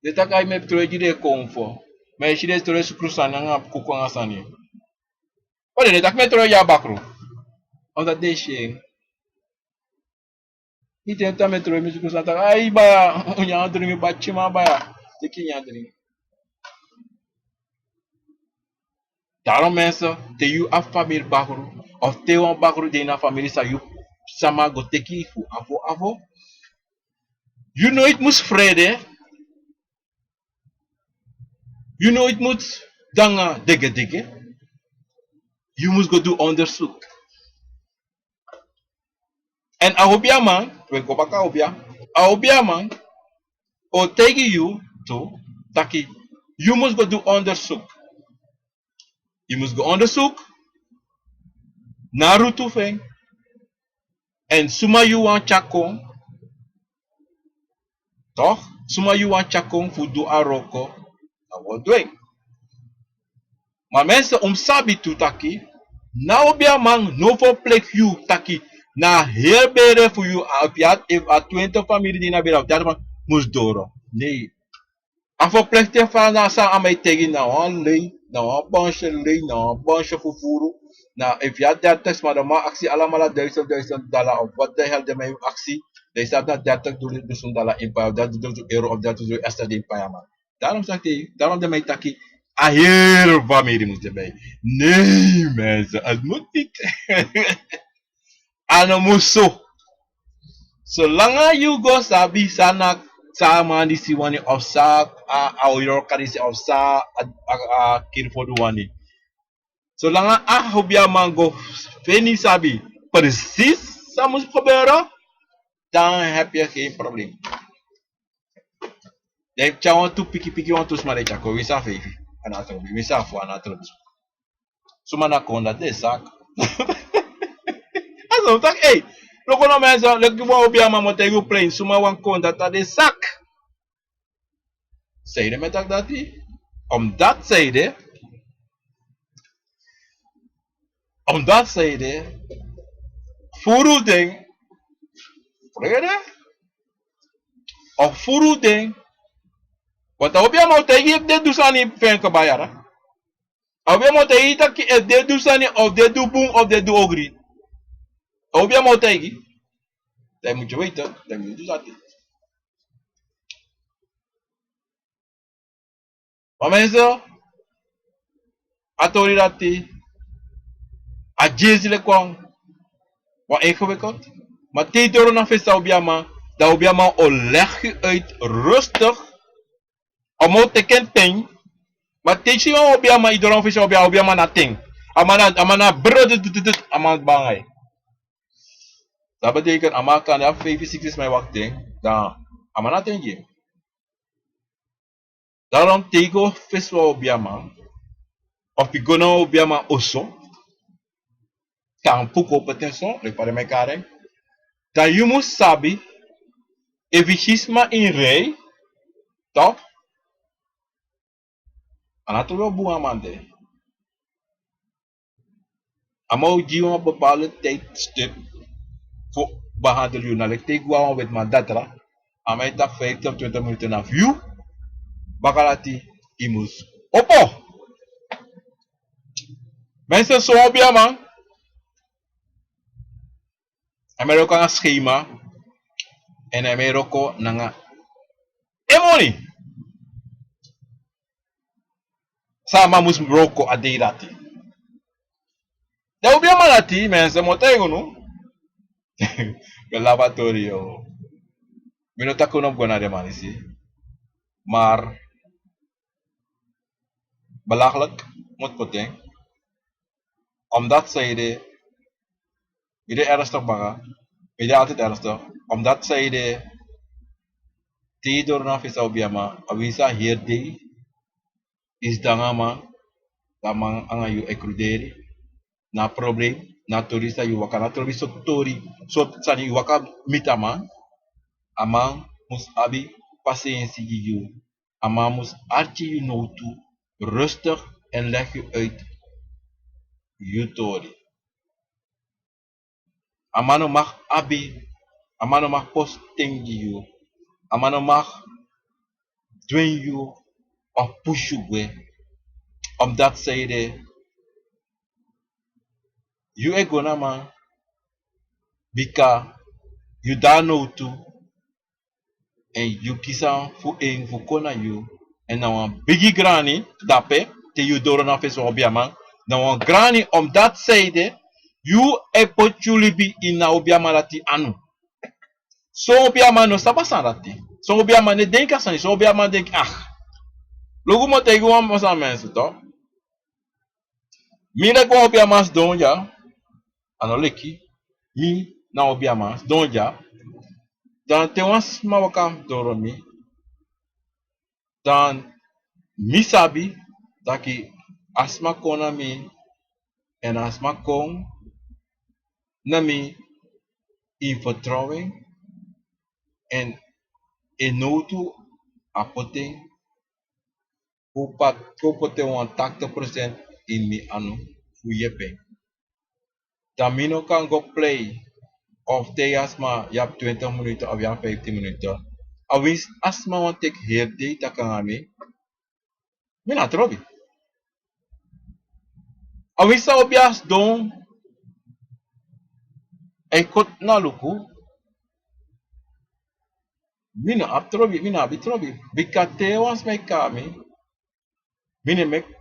Den taki ai, mi e trowe gi den konfo. Ma yu si den trowe sukru sani nanga kuku nanga sani. O, den no e taki mi e trowe gi a bakru. Omdat den si en. Yu ten tan mi e trowe mi sukru sani, taki: "Ai baya, un nyan dringi, batiman baya. Teki nyan dringi." Daarom mensen, te yu abi famiri bakru, of te wan bakru de ini a famiri san yu sama go teki fu afo afo, yu nooit mus frede, yu nooit mus de nanga degedege, yu mus go du onderzoek. Èn a obiaman, we go baka a obia, a obiaman o taigi yu tu taki yu mus go du onderzoek. Yu mus go onderzoek na a rutu fu en. Èn suma yu wani tyari kon, toch? Suma yu wani tyari kon fu du a wroko, dan wi o du en. Ma mensen, un mus sabi tu taki, na obiaman no verplicht yu taki na a heri bere fu yu, a, efu yu abi, efu a twintig famiri di na bere, a fu dertig famiri mus doro. Nee. A verplicht fu a sani san a man e taigi, na wan lei, na wan bunch lei, na wan bunch fufuru. Na efu yu abi dertig sma, dan a man aksi alamala duizend, duizend dollar of wat de hel den man e aksi, dan yu sabi na dertig dusun dollar yu pai, of dertig dusun euro, of dertig dusun S D yu pai a man. Daarom taki, daarom den man e taki a heri famiri mus de bij. Nee mensen, het moet niet. A no mus so. Solanga yu go sabi san a, san a man disi wani, of san a, a yorka disi, of san a, a, a kiri fodu wani. Solanga a obiaman go feni sabi precies san mus gebeuren, dan heb je geen probleem. Den e tyari wantu pikipiki, wantu sma den e tyari kon, winsi a feifi, a no trobi, winsi a fo, a no trobi. Suma na kon dati den e saka. A so un taki, ei, luku no, mensen, leki wan obiaman, mi o taigi un plein, suma wani kon dati, a den e saka. Sanede mi e taki dati? Omdat sanede, omdat sanede, furu den, frede, of furu den, want a obiaman o taigi yu efu den du sani fu en kaba yara. A obiaman o taigi yu taki efu den du sani, of den du bun, of den du ogri. A obiaman o taigi. Dan yu mus weten, dan yu mus du sani. Ma mensen, a tori dati, a dyesi leki wan, wan ingewikkeld. Ma te yu doro na fesi a obiaman, dan a obiaman o leg yu uit rustig. A man o teki en ten. Ma te yu si wan obiaman, yu doro na fesi a obiaman, a obiaman na ten. A man na, a man na brrr, a man banga yu. Dati betekent a man kan de abi feifi, siksi sma e wakti en, dan a man na ten gi en. Daarom te yu go fesi wan obiaman, of yu go na wan obiaman oso, tampu go poti en so, leki fa den man e kari en, dan yu mus sabi, efu yu si sma ini rij, toch, a no trobi wan bun man de. A man o gi yu wan bepaalde tijdstip fu behandel yu. Na leki te yu go na wan wetiman datra, a man e taki vijftien of twintig minuten na fu yu. Baka dati yu mus opo. Mensen, so wan obiaman, a man e wroko nanga schema, en a man e wroko nanga en moni. San a man mus wroko a dei dati. Dan obiaman dati, mensen, mi o taigi unu. Mi e labi a tori, yo. Mi no taki unu mus go na den man disi. Maar belachelijk, mi o poti en. Omdat sanede, mi de ernstig baka, mi de altijd ernstig. Omdat sanede, te yu doro na fesi a obiaman, a winsi a heri dei, yu sidon nanga a man, dan a man nanga yu e kruderi. Na problem, na tori san yu waka, na trobi sortu tori, sortu sani yu waka miti a man. A man mus abi pasensi gi yu. A man mus arki yu nowtu, rustig, en leg yu uit yu tori. A man no mag abi, a man no mag posi ten gi yu. A man no mag dwen yu of pusu yu gwe. Omdat sanede, yu e go na a man, bika yu de na nowtu, en yu kisi en fu en fu kon na yu. En na wan bigi grani dape, te yu doro na fesi wan obiaman. Na wan grani, omdat sanede, yu e poti yu libi ini a obiaman dati anu. Son obiaman no sabi a sani dati. Son obiaman no e denki a sani, son obiaman denki, ah. Luku, mi o taigi wan sani, mensen, toch. Mi leki wan obiaman sidon dya, a no leki, mi na obiaman sidon dya, dan te wan sma waka doro mi, dan mi sabi taki a sma kon na mi, en a sma kon na mi in vertrouwen, en en nowtu a poti en, fu pat-, fu poti en wan tachtig procent ini mi anu fu yepi en. Dan mi no kan go plei of te yu a sma, yu abi twintig minuten of yu abi vijftien minuten. A winsi a sma wani teki heri dei taki nanga mi, mi no abi trobi. A winsi a obiaman sidon e koti na luku, mi no abi trobi, mi no abi trobi. Bika te wan sma e kari mi, mi no e meki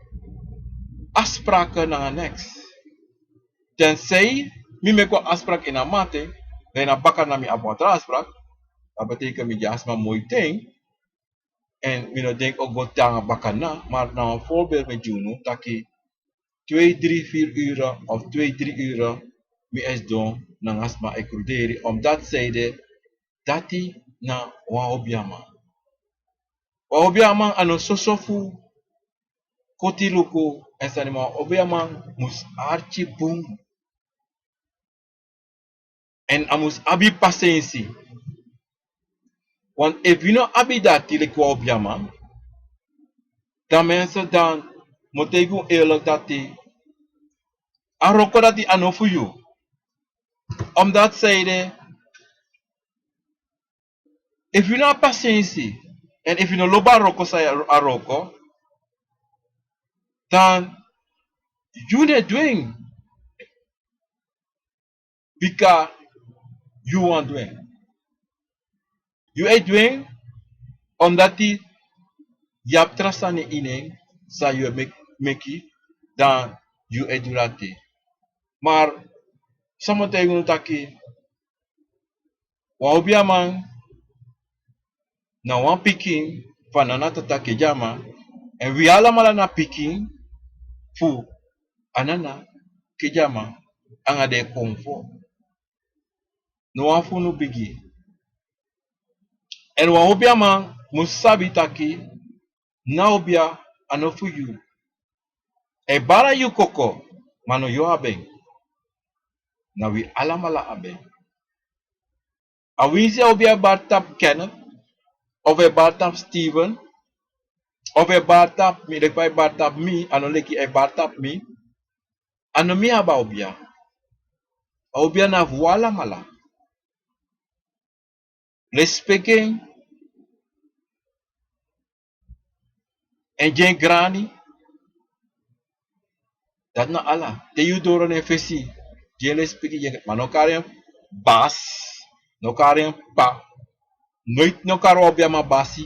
afspraken nanga neks. Tenzij mi meki wan afspraak ini a mamanten, dan ini a bakadina mi abi wan tra afspraak. Dati betekent mi gi a sma moi ten, en mi no denki o go te nanga bakadina, maar na wan voorbeeld mi e gi unu taki twee, drie, vier uren of twee, drie uren mi e sidon nanga sma e kruderi, omdat sanede, dati na wan obiaman. Wan obiaman a no soso fu koti luku. Èn sani, ma wan obiaman mus arki bun. Èn a mus abi pasensi. Want efu yu no abi dati leki wan obiaman, dan mensen, dan mi o taigi un eerlijk dati a wroko dati a no fu yu. Omdat zij de Efu yu no abi pasensi, èn efu yu no lobi a wroko san yu e wroko, dan yu no e du en bika yu wani du en. Yu e du en omdat yu abi tra sani ini en san yu e meki, meki, dan yu e du dati. Maar san mi o taigi unu taki, wan obiaman na wan pikin fu a nana, tata, Kediama. Èn wi alamala na pikin fu a nana, Kediama, anga den konfo. No wan fu unu bigi. Èn wan obiaman mus sabi taki na obia a no fu yu. A e bari yu koko, ma no yu abi en. Na wi alamala abi en. A winsi a obia e bari tapu Kenneth, of a e bari tapu Steven, of a e bari tapu mi, leki fa a e bari tapu mi, a no leki a e bari tapu mi. A no mi abi a obia. A obia na fu wi alamala. Lespeki en, èn gi en grani. Dati na ala. Te yu doro na en fesi, gi en lespeki, gi en, ma no kari en basi, no kari en p'pa. Noiti no kari wan obiaman basi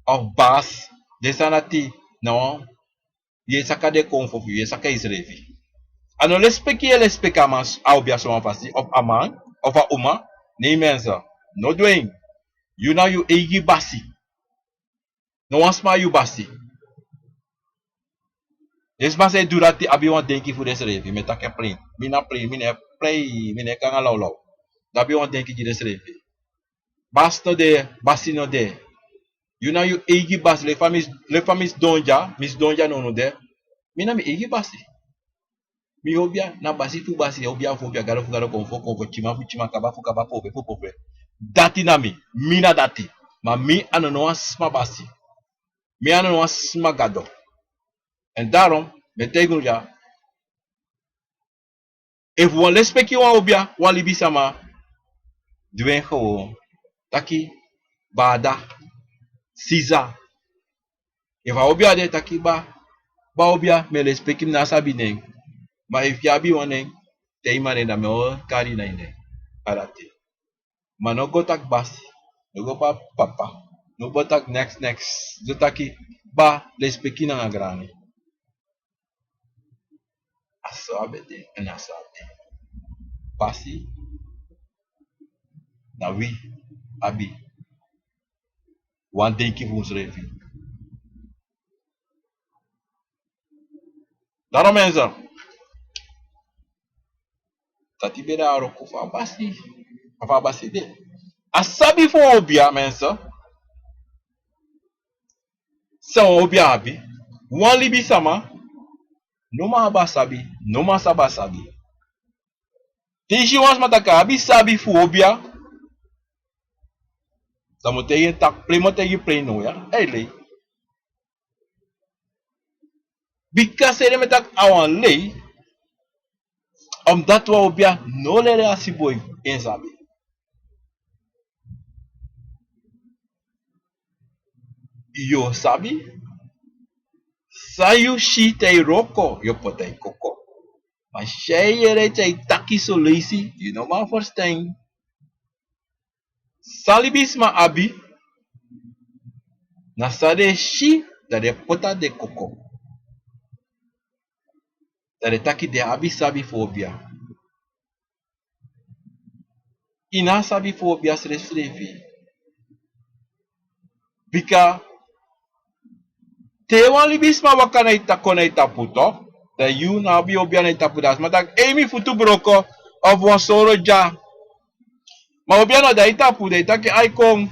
of basi. Den sani dati na wan, yu e saka den konfo fu yu, yu e saka yusrefi. A no lespeki yu e lespeki a man, a obia suma fasi, of a man, of a uma. Nee mensen, no du en. Yu na yu eigi basi. No wan sma yu basi. Den sma san e du dati abi wan denki fu densrefi. Mi e taki en plein. Mi na plein, mi no e plein, mi no e kon nanga lawlaw. Den abi wan denki gi densrefi. Basi no de, basi no de. Yu na yu eigi basi, leki fa mi, leki fa mi sidon dya, mi sidon dya, no, no de. Mi na mi eigi basi. Mi obia na basi fu basi, obia fu obia, gado fu gado, konfo fu konfo, timan fu timan, kaba fu kaba, pope fu pope. Dati na mi, mi na dati. Ma mi a no no wan sma basi. Mi a no no wan sma gado. Èn daarom mi e taigi unu dya, efu wan lespeki wan obia, wan libisama, du en gewoon. Taki bada, sisa. Efu a obia de, taki ba, ba obia, mi e lespeki, mi no sabi nen. Ma efu yu abi wan nen, taigi mi a nen, dan mi o kari na ini en. A dati. Ma no go taki basi, no go taki papa, no go taki neks neks. Go taki ba, lespeki nanga grani. A so a ben de, èn a so a de. Basi, na wi abi wan denki fu unsrefi. Daarom mensen, dati ben de a wroko fu a basi, fu a basi de. A sabi fu obia, mensen. San wan obia abi, wan libisama no man abi a sabi, no man sabi a sabi. Te yu si wan sma taki a abi sabi fu obia, dan mi o taigi en taki plein, mi o taigi plein now ya, a e lei. Bika sede mi e taki a wan lei, omdat wan obia no leli a siboi en sabi. Yu o sabi san yu si te yu wroko, yu o poti a yu koko. Ma san yu e yere te a e taki son leisi, yu no man ferstan. San libisma abi, na san den e si, dan den e poti na den koko. Dan den e taki den abi sabi fu obia. Yu no abi sabi fu obia srefisrefi. Bika te wan libisma waka na yu ta-, kon na yu tapu, toch, dan yu no abi obia na yu tapu, dan a sma taki: "Ei, mi futu broko, of wan soro dya." Ma obia no de na yu tapu, dan yu taki: "Ai, kon."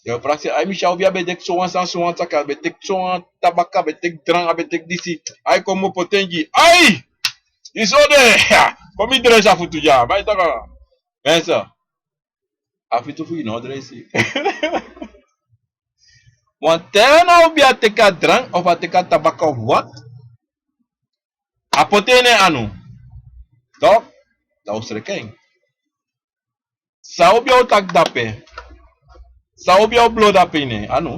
Yu o prakseri, ai, mi si a obi a ben teki sowan sani, sowan sani, a ben teki sowan tabaka, a ben teki drank, a ben teki disi. Ai, kon mi o poti en gi. Ai! Yu si o de. Kon mi dresi a futu dya. Ma yu taki, mensen, a futu fu yu no o dresi. Want te na obi a teki a drank, of a teki a tabaka, of wat, a poti en ini en anu. Toch? Dan un sreka en. San obi a o taki dape? San obi a o blo dape ini en anu?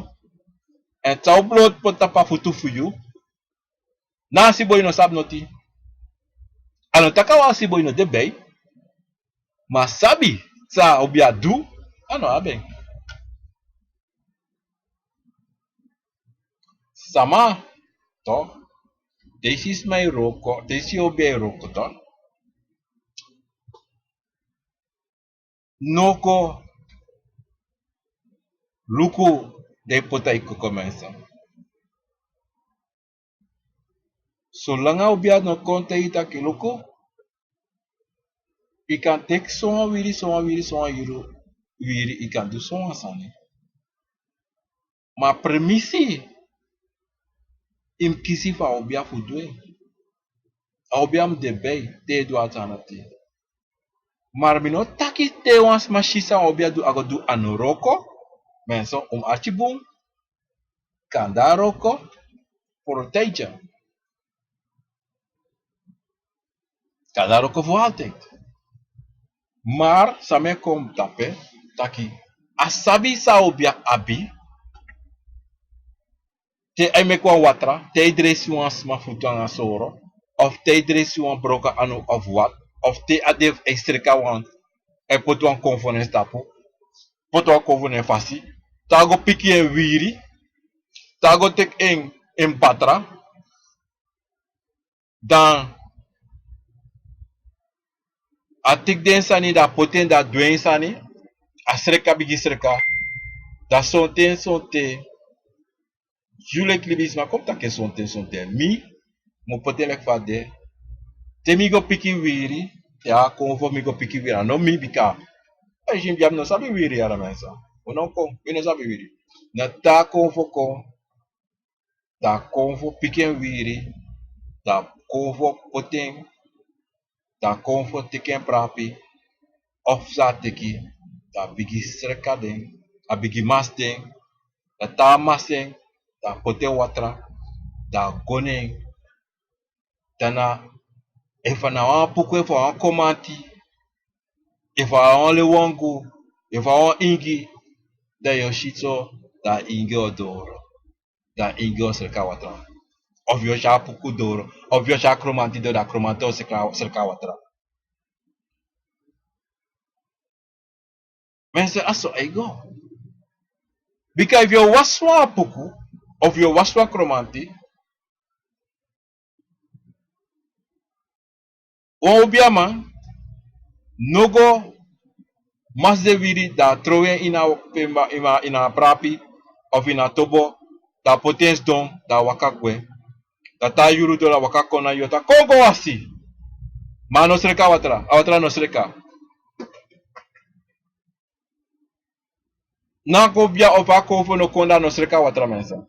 Èn san o blo poti tapu a futu fu yu? Na a siboi no sabi noti. A no taki a wan siboi no de bij. Ma a sabi san a obi a du. A no abi en. Sama, toch? Te yu si sma e wroko, te yu si obi e wroko, toch? No go luku dan yu poti a yu koko, mensen. Solanga obi a no kon taigi yu taki luku, yu kan teki sowan wiri, sowan wiri, sowan yuru wiri, yu kan du sowan sani. Ma permisi yu mus kisi fu a obi a fu du en. A obi a mus de bij te yu e du a sani dati. Ma mi no taki te wan sma si san a obi a du, a go du, a no wroko. Mensen, un mus arki bun. Kande a wroko fu wan tijdje. Kande a wroko fu altijd. Maar san mi e kon dape, taki a sabi san a obi a abi. Te a e meki wan watra, te a e dresi wan sma futu nanga soro, of te a e dresi wan broko anu of wat, of te a de fu a e sreka wan, a e poti wan konfo na en tapu, poti wan konfo na en fasi, te a go piki en wiri, te a go teki en, en batra, dan a teki den sani, dan a poti en, dan a du en sani, a sreka bigin sreka, dan sonten, sonten, yu leki libisma kon taki sonten, sonten, mi, mi o poti en leki fa a de, te mi go piki wiri, te a konfo, mi go piki wiri, a no mi bika, a yu si mi dya mi no sabi wiri, ala mensen. Un no kon, mi no sabi wiri. Na te a konfo kon, dan a konfo piki en wiri, dan a konfo poti en, dan a konfo teki en prapi, of san a teki, dan a bigin sreka den, a bigin masi den, dan te a masi en, dan a poti en watra, dan a go na en, dan na, efu a na wan apuku, efu a wan kromanti, efu a wan lewangu, efu a wan ingi, dan yu o si so, dan a ingi o doro. Dan a ingi o sreka watra. Of yu o si a apuku doro, of yu o si a kromanti doro, dan a kromanti o sreka, sreka watra. Mensen, a so a e go. Bika efu yu o wasi wan apuku, of yu o wasi wan kromanti, wan obiaman no go masi den wiri, dan a trowe en ini a, ini a, ini a prapi, of ini a tobo, dan a poti en sidon, dan a waka gwe. Dan te a yuru doro, a waka kon na yu, a taki kon go wasi. Ma a no sreka a watra, a watra no sreka. Na a obia of a konfo no kon, dan a no sreka a watra, mensen.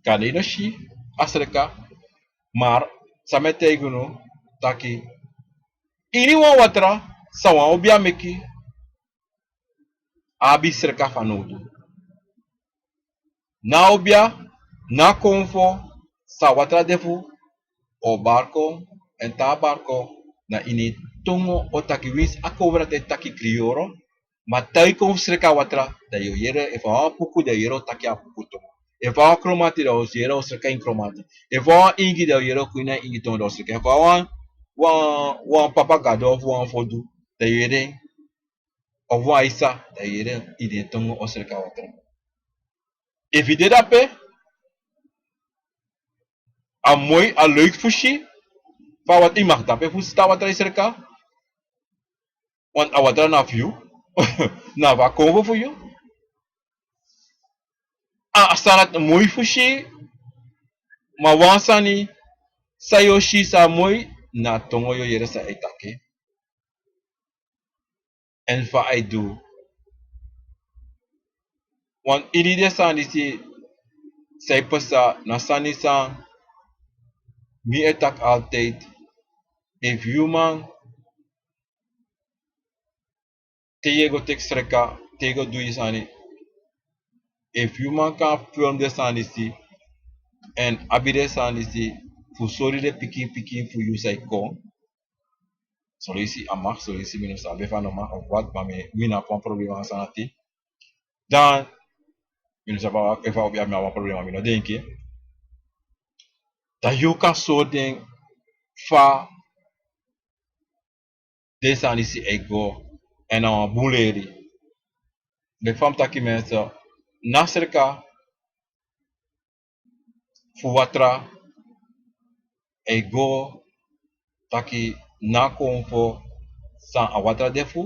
Kande yu no si a sreka, maar san mi e taigi unu taki, ini wan watra san wan obia meki, a abi sreka fanowdu. Na a obia, na a konfo, san a watra de fu, o bari kon, èn te a bari kon, na ini en tongo o taki, winsi a konfo dati e taki kriyoro, ma te yu kon fu sreka a watra, dan yu o yere, efu a wan apuku, dan yu o yere o taki a apuku tongo. Efu a wan kromanti, dan yu o yere o sreka ini kromanti. Efu a wan ingi, dan yu o yere o kon ini a ingi tongo, dan o sreka. Efu a wan, wan, wan papa gado of wan fodu, dan yu o yere, of wan aisa, dan yu o yere ini en tongo o sreka a watra. Efu yu de dape, a moi, a leuk fu si, fa a watra, yu mag dape fu stan a watra e sreka, want a watra na fu yu, na fu a konfo fu yu. A, a sani dati moi fu si, ma wan sani san yu o si san moi, na tongo yu o yere san a e taki. èn fa a e du. Want ini den sani disi san e pasa na sani san mi e taki altijd. Efu yu man te yu e go teki sreka, te yu e go du yu sani, efu yu man kan film den sani disi èn abi den sani disi fu sori den pikin pikin fu yu san e kon. Son leisi a mag, son leisi mi no sabi efu a no mag of wat, ma mi na abi wan problema a sani dati. Dan mi no sabi efu a obi abi mi abi wan problema, mi no denki. Dan yu kan sori den fa den sani disi e go, èn na wan bun leri. Leki fa mi taki, mensen, na sreka fu watra e go taki na konfo san a watra de fu,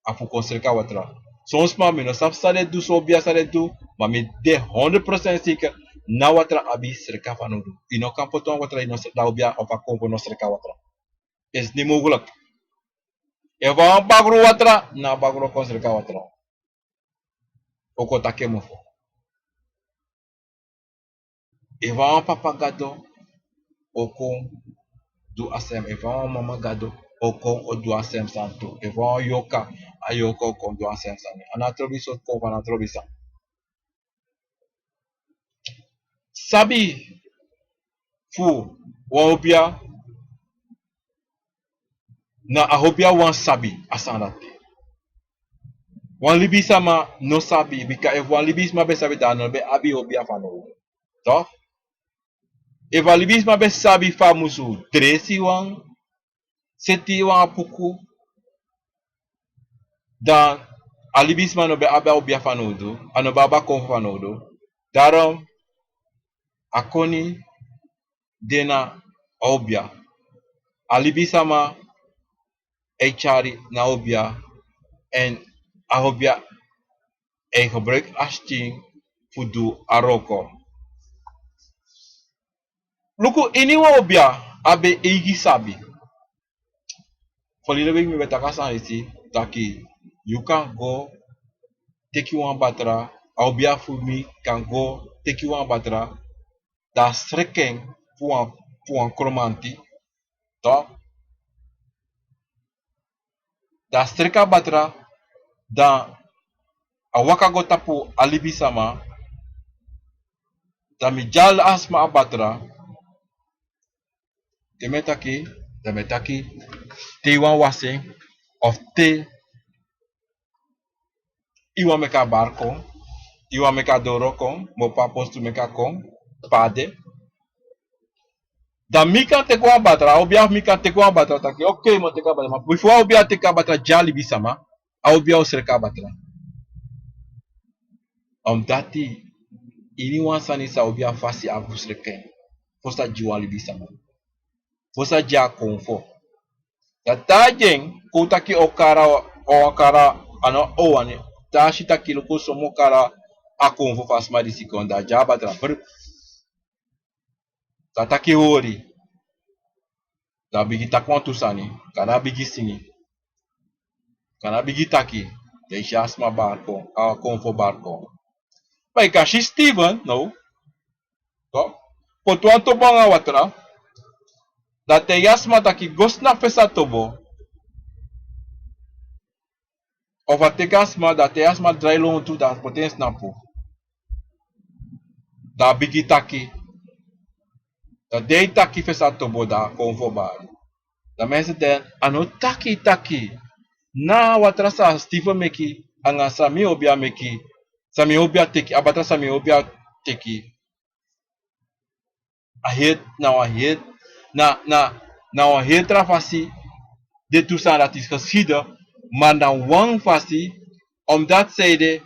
a fu kon sreka watra. Son sma mi no sabi san den du, son obia san den du, ma mi de honderd procent zeker na watra abi sreka fanowdu. Yu no kan poti wan watra, yu no sreka, da obia of a konfo no sreka watra. Is niet mogelijk. Efu a wan bakru watra, na bakru o kon sreka watra. O kon taki en mofo. Efu a wan papa gado, o kon du a sem. Efu a wan mama gado, o kon o du a sem sani tu. Efu a wan yorka, a yorka o kon du a sem sani. A no trobi sortu konfo, a no trobi sani. Sabi fu wan obia, na a obia wan sabi a sani dati. Wan libisama no sabi, bika efu wan libisma ben sabi, dan a no ben abi obia fanowdu. Toch? Efu a libisma ben sabi fa a musu dresi wan, seti wan apuku, dan a libisma no ben abi a obia fanowdu, a no ben abi a konfo fanowdu. Daarom a koni de na a obia. A libisama e tyari na a obia, èn a obia e gebruik a skin fu du a wroko. Luku, ini wan obia abi en eigi sabi. Folide weki mi ben taki a sani disi, taki yu kan go teki wan batra, a obia fu mi kan go teki wan batra, dan a sreka en fu wan, fu wan kromanti, toch? Dan a sreka a batra, dan a waka go tapu a libisama, dan mi gi a sma a batra. Te mi e taki, dan mi e taki, te yu wani wasi en, of te yu wani meki a bari kon, yu wani meki a doro kon, mi o poti a postu meki a kon, pe a de. Dan mi kan teki wan batra, a obia fu mi kan teki wan batra, taki, okay, mi o teki a batra. Ma bifo a obia teki a batra gi a libisama, a obia o sreka a batra. Omdati ini wan sani san a obia fasi abi fu sreka en, fosi a gi wan libisama, fosi a gi a konfo. Dan te a gi en, kon un taki okara, okara, a no o wani, te a si taki luku so mi o kari a konfo fu a sma disi kon, dan a gi a batra, brr. Dan a taki hori. Dan a bigin taki wantu sani, kande a bigin singi, kande a bigin taki, dan yu si a sma bari kon, a konfo bari kon. Ma yu kan si Steven now, toch, poti wan tobo nanga watra, dan a taigi a sma taki go snapu fesi a tobo. Of a teki a sma, dan a taigi a sma drai lontu, dan a poti en snapu. Dan a bigin taki. Dan di a e taki fesi a tobo, dan a konfo bari. Dan mensen, dan a no taki taki. Na a watra san Steven meki, anga san mi obia meki, san mi obia teki, a batra san mi obia teki. A heri, na wan heri, na, na, na wan heri tra fasi den tu sani dati geschieden, ma na wan fasi, omdat zij de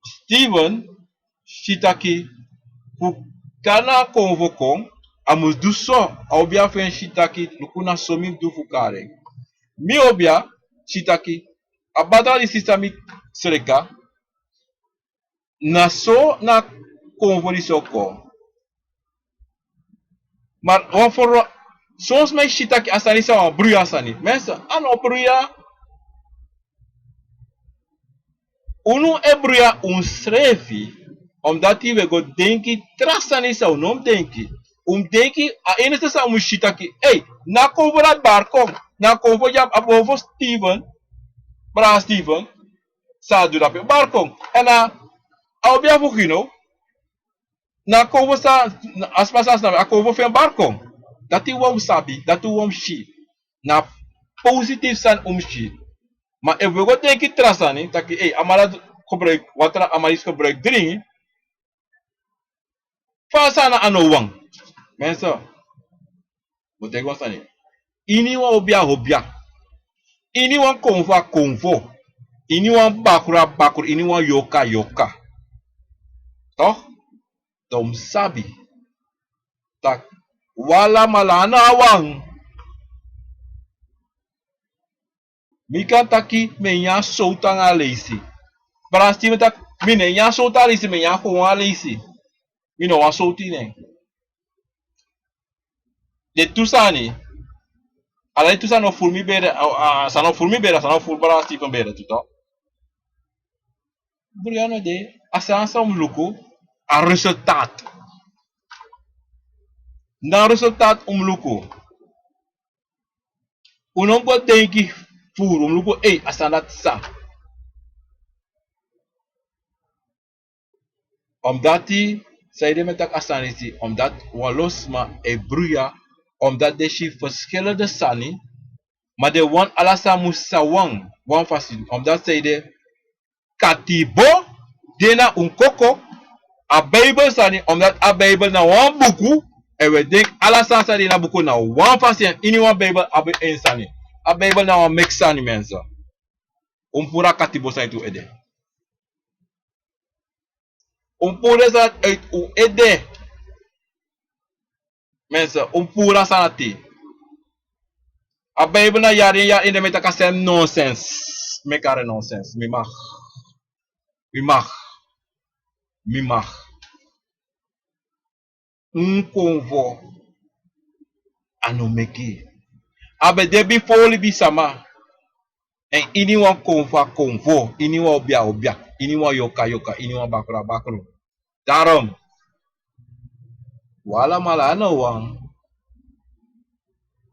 Steven si taki fu kari na a konfo kon, a mus du so, a obia fu en si taki luku na so mi du fu kari en. Mi obia si taki a batra disi san mi sreka, na so na konfo disi o kon. Ma wan foro, son sma e si taki a sani san wan bruya sani. Mensen, a no bruya. Unu e bruya unsrefi, omdati wi e go denki tra sani san un no mus denki. Un mus denki, a enigste san un mus si taki, ei, na kon fu dati bari kon, na kon fu dya, a bon fu Steven, bra Steven, san a du dape bari kon. Èn a, a obi a fu gi no, na kon fu san, a sma san sna a kon fu fu en bari kon. Dati wi o mus sabi, dati wi o mus si. Na positif sani un mus si. Ma efu wi e go denki tra sani, taki, ei, a man dati gebruik watra, a man disi gebruik dringi. Fa a sani a no wan. Mensen, mi o taigi wan sani. Iniwan obi a obi. Iniwan konfo a konfo. Iniwan bakru a bakru, iniwan yorka a yorka. Toch? Dan un mus sabi taki wi alamala a no a wan. Mi kan taki mi e nyan sowtu nanga leisi. Bra Steven taki, mi no e nyan sowtu nanga leisi, mi e nyan gewoon nanga leisi. Mi no wani sowtu ini en. Den tu sani, ala den tu sani no furu mi bere, a, a, san no furu mi bere, san no furu bra Steven bere tu, toch. Bruya no de, a sani san un mus luku, a resultaat. Na a resultaat un mus luku. Un no mus go denki furu, un mus luku, ei, a sani dati san. Omdati, sanede mi e taki a sani disi, omdati wan lo sma e bruya, omdati den si verschillende sani, ma den wani ala sani mus san wan, wan fasi, omdati sanede katibo de na un koko, a Bijbel sani, omdati a Bijbel na wan buku, èn wi e denki ala sani san de ini a buku na wan fasi, èn iniwan Bijbel abi en sani. A Bijbel na wan meki sani, mensen. Un mus puru a katibo sani tu ede. Un mus puru den sani uit un ede. Mensen, un mus puru a sani dati. A Bijbel na yari, yari ini den mi e taki a srefi nonsens. Mi e kari en nonsens. Mi mag. Mi mag. Mi mag. Un konfo a no meki. A ben de bifo libisama. Èn iniwan konfo a konfo, iniwan obia a obia, iniwan yorka a yorka, iniwan bakru a bakru. Daarom, wi alamala a no wan.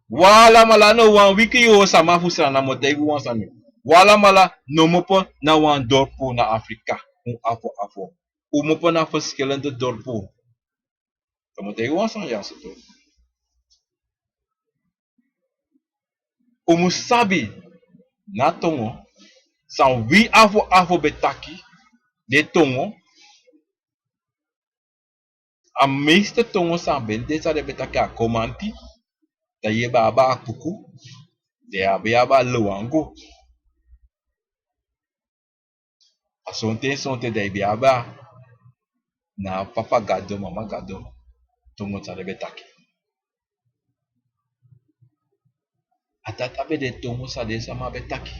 Wi alamala a no wan, wi kiyosama fu Sranan, mi o taigi un wan sani. Wi alamala no mus opo na wan dorpu na Afrika, un afo afo. Un mus opo na verschillende dorpu. Dan mi o taigi un wan sani ya so tu. Un mus sabi na tongo san wi afo afo ben taki, den tongo, a meeste tongo san ben de san den ben taki a Komanti, dan yu e ben abi a Kuku, dan yu e ben abi a Loango. A sonten sonten dan yu ben abi a, na papa gado, mama gado tongo san den ben taki. A dati a ben de tongo san den sama ben taki.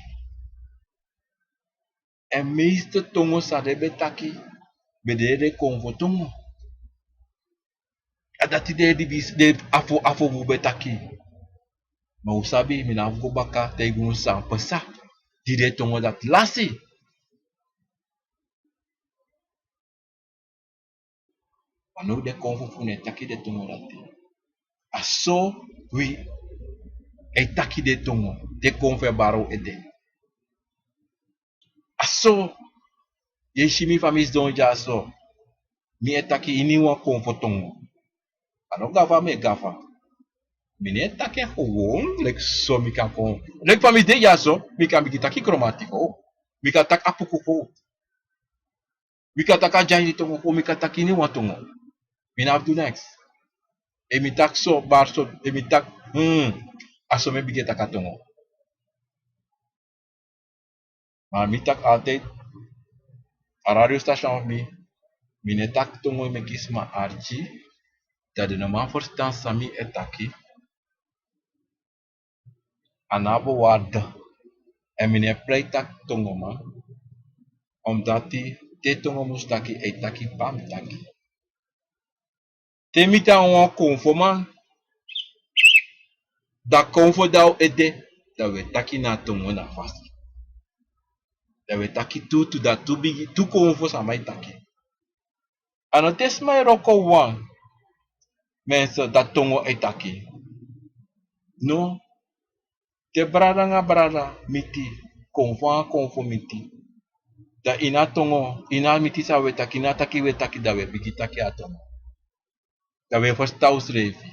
Èn meeste tongo san den ben taki ben de den konfo tongo. A dati den dibisi, den afo afo fu ben taki. Ma un sabi, mi no abi fu go baka taigi un san pasa, di den tongo dati lasi. Ma now den konfo fu un e taki den tongo dati. A so wi e taki den tongo, den konfo e bari un ede. A so yu e si mi fa mi sidon dyaso, mi e taki iniwan konfo tongo. A no gafa mi e gafa. Mi no e taki en gewoon leki so mi kan kon. Leki fa mi de dyaso, mi kan bigin taki Kromatikon. Mi kan taki Apuku kon. Mi kan taki a Dyaini tongo kon, mi kan taki iniwan tongo. Mi no abi du neks. Efu mi taki so, bari so, efu mi taki, hmm, a so mi e bigin e taki a tongo. Ma mi taki altijd, a radiostation fu mi, mi no e taki tongo meki sma arki, dan den no man ferstan san mi e taki. A no abi waarde. Èn mi no e prei taki tongoman, omdati te tongo mus taki, a e taki pe a mus taki. Te mi tan wan konfoman, dan konfo de na un ede, dan wi e taki na tongo na fasi. Dan wi e taki tu, tu dati tu bigi, tu konfo sama e taki. A no te sma e wroko wan, mensen, dati tongo e taki. No, te brada nanga brada miti, konfo nanga konfo miti. Dan ini a tongo, ini a miti san wi e taki, ini a taki wi e taki, dan wi e bigi taki a tongo. Dan wi e ferstan unsrefi.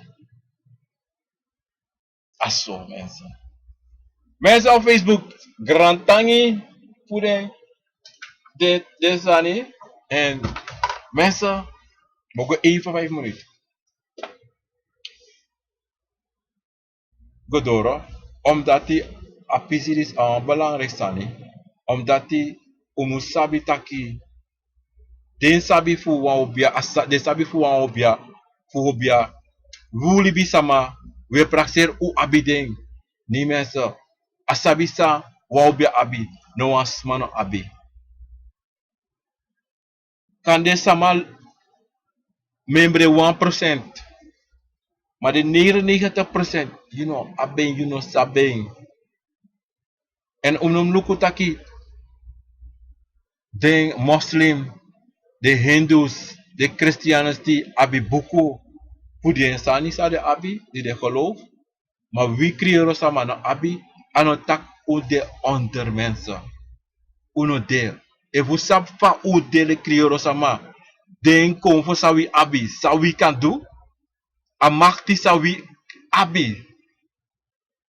A so, mensen. Mensen op Facebook, grantangi fu den, den, den sani. En mensen, mi o go even vijf minuten. Go doro, omdat a pisi disi a wan belangrijk sani. Omdat un mus sabi taki den sabi fu wan obia, a sa-, den sabi fu wan obia, fu obia, wi libisama, wi e prakseri un abi den. Ni mensen, a sabi san wan obia abi, no wan sma no abi. Kande sama memre wan procent, ma den negenennegentig procent, yu no abi en, yu no sabi en. En un no mus luku taki den moslim, den hindus, den kristianis di abi buku fu den sani san den abi, di den geloof. Ma wi kriyoro sama no abi, a no taki un de onder mensen. Un no de. Efu un sabi fa un de leki kriyoro sama, den konfo san wi abi, san wi kan du, a makti san wi abi,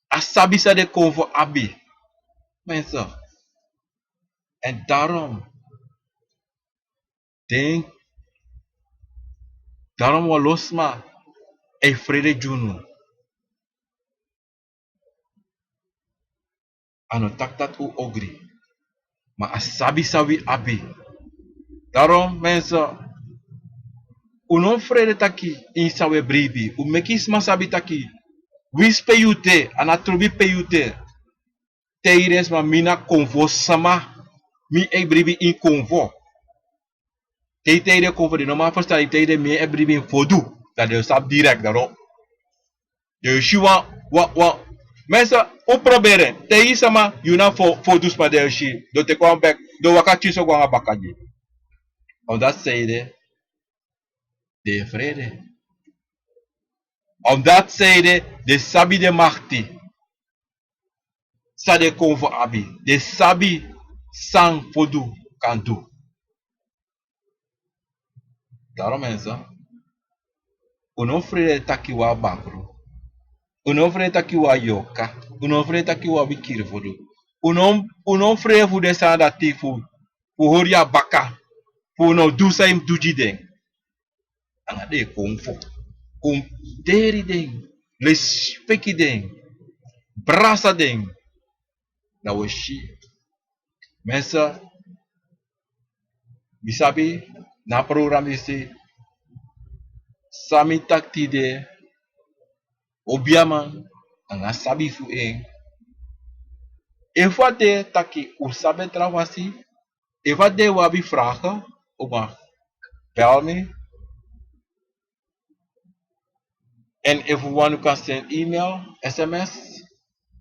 a sabi san den konfo abi. Mensen. En daarom, den, daarom wan lo sma e frede gi unu. A no taki dati un ogri. Ma a sabi san wi abi. Daarom mensen, un no frede taki ini san wi e bribi. Un meki sma sabi taki, winsi pe yu de, a na trobi pe yu de. Te yu de sma, mi na konfo sama. Mi e bribi ini konfo. Te yu taigi den konfo, den no man ferstan, yu taigi den mi e bribi ini fodu. Dan den o sabi direct, dan no. Den o si wan, wan, wan. Mensen, un proberi. Te yu sama, yu na fo-, fodu sma, den o si. Den o teki wan bek, den o waka tiri so go nanga baka gi. Omdat san ede, den e frede. Omdat san ede, den sabi den makti san den konfo abi. Den sabi san fodu kan du. Daarom mensen, un no frede taki un abi bakru. Un no frede taki un abi yorka. Un no frede taki un abi kiri fodu. Un no, un no frede fu den sani dati fu, fu hori a baka. Fu no du san yu mus du gi den. Nanga den konfo. Kon teri den. Lesipeki den. Brasa den. Dan wi o si. Mensen, mi sabi na a program disi, san mi taki tide, obiaman, nanga sabi fu en. Efu a de taki un sabi tra fasi, efu a de un abi vragen, un mag bel mi. En efu un wani, un kan seni email, sms.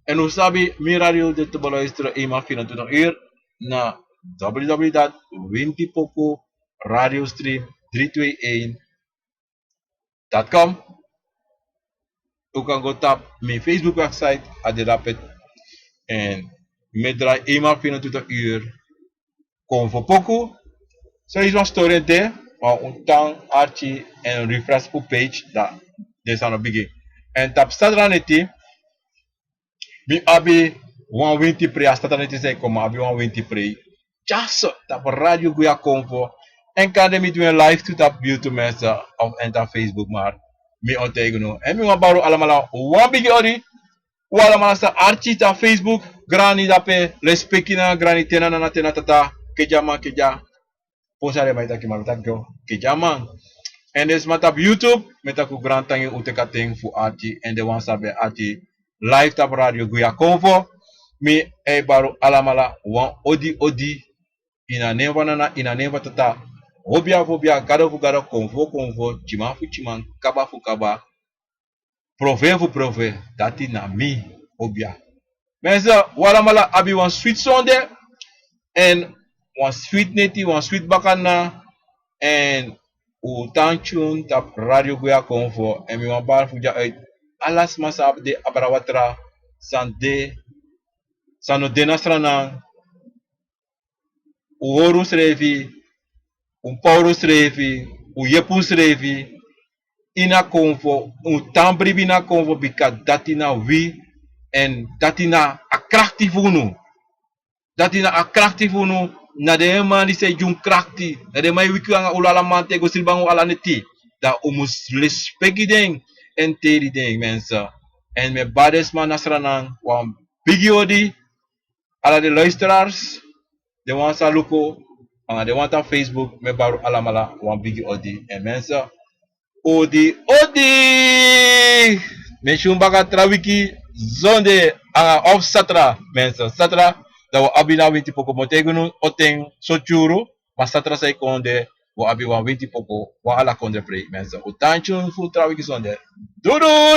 En un sabi mi radio de te beluisteren eenmaal vierentwintig uur na w w w dot winti poku radio stream drie twee een dot com. Un kan go tapu mi Facebook website, a de dape. En mi e drai eenmaal vierentwintig uur konfo poku. So yu si wan story de, ma un tan arki en refresh un page, dan den sani o bigin. En tapu saterdag neti, mi abi wan winti prei, a saterdag neti san e kon, mi abi wan winti prei. Dyaso, tapu Radio Guya Konfo. En kande mi du en live tu tapu YouTube mensen, of en tapu Facebook, maar mi o taigi unu. En mi wani bari un alamala wan bigi odi. Un alamala san arki tapu Facebook, grani dape, lespeki nanga grani, tena nana, tena tata, kedyaman, kedya. Ponsa de mai taki man, taki go, kedyaman. En den sma tapu YouTube, mi e taki un grantangi, un teki a ten fu arki, en den wan san ben arki live tapu Radio Guya Konfo. Mi e bari un alamala wan odi odi. Ini a nen fu Nana, ini a nen fu Tata. Obia fu obia, gado fu gado, konfo fu konfo, tyiman fu tyiman, kaba fu kaba, profeti fu profeti, dati na mi, obia. Mensen, un alamala abi wan switi sonde. En wan switi neti, wan switi bakana. En un tan tyun tapu Radio Gwe a Konfo. En mi wani bari fu dya uit ala sma san abi de abra watra, san de, san no de na Sranan. Un hori unsrefi, un pawru unsrefi, un yepi unsrefi ini a Konfo, un tan bribi ini a Konfo, bika dati na wi, en dati na a krakti fu unu. Dati na a krakti fu unu, na den man disi e gi un krakti, na den man e wiki anga unu ala mamanten go sribi anga unu ala neti. Dan un mus lespeki den, en teri den, mensen. En mi e bari den sma na Sranan wan bigi odi, ala den luisteraars, den wan san luku, anga den wan tapu Facebook, mi e bari un alamala wan bigi odi. En mensen, odi, odi! Mi e si un baka tra wiki zonde anga of satra, mensen. Satra, dan wi o abi na winti poko, mi o taigi unu o ten so tyuru, ma satra san e kon de, wi o abi wan winti poko, wan ala kondre prei, mensen. Un tan tyun fu tra wiki zonde. Doei doei!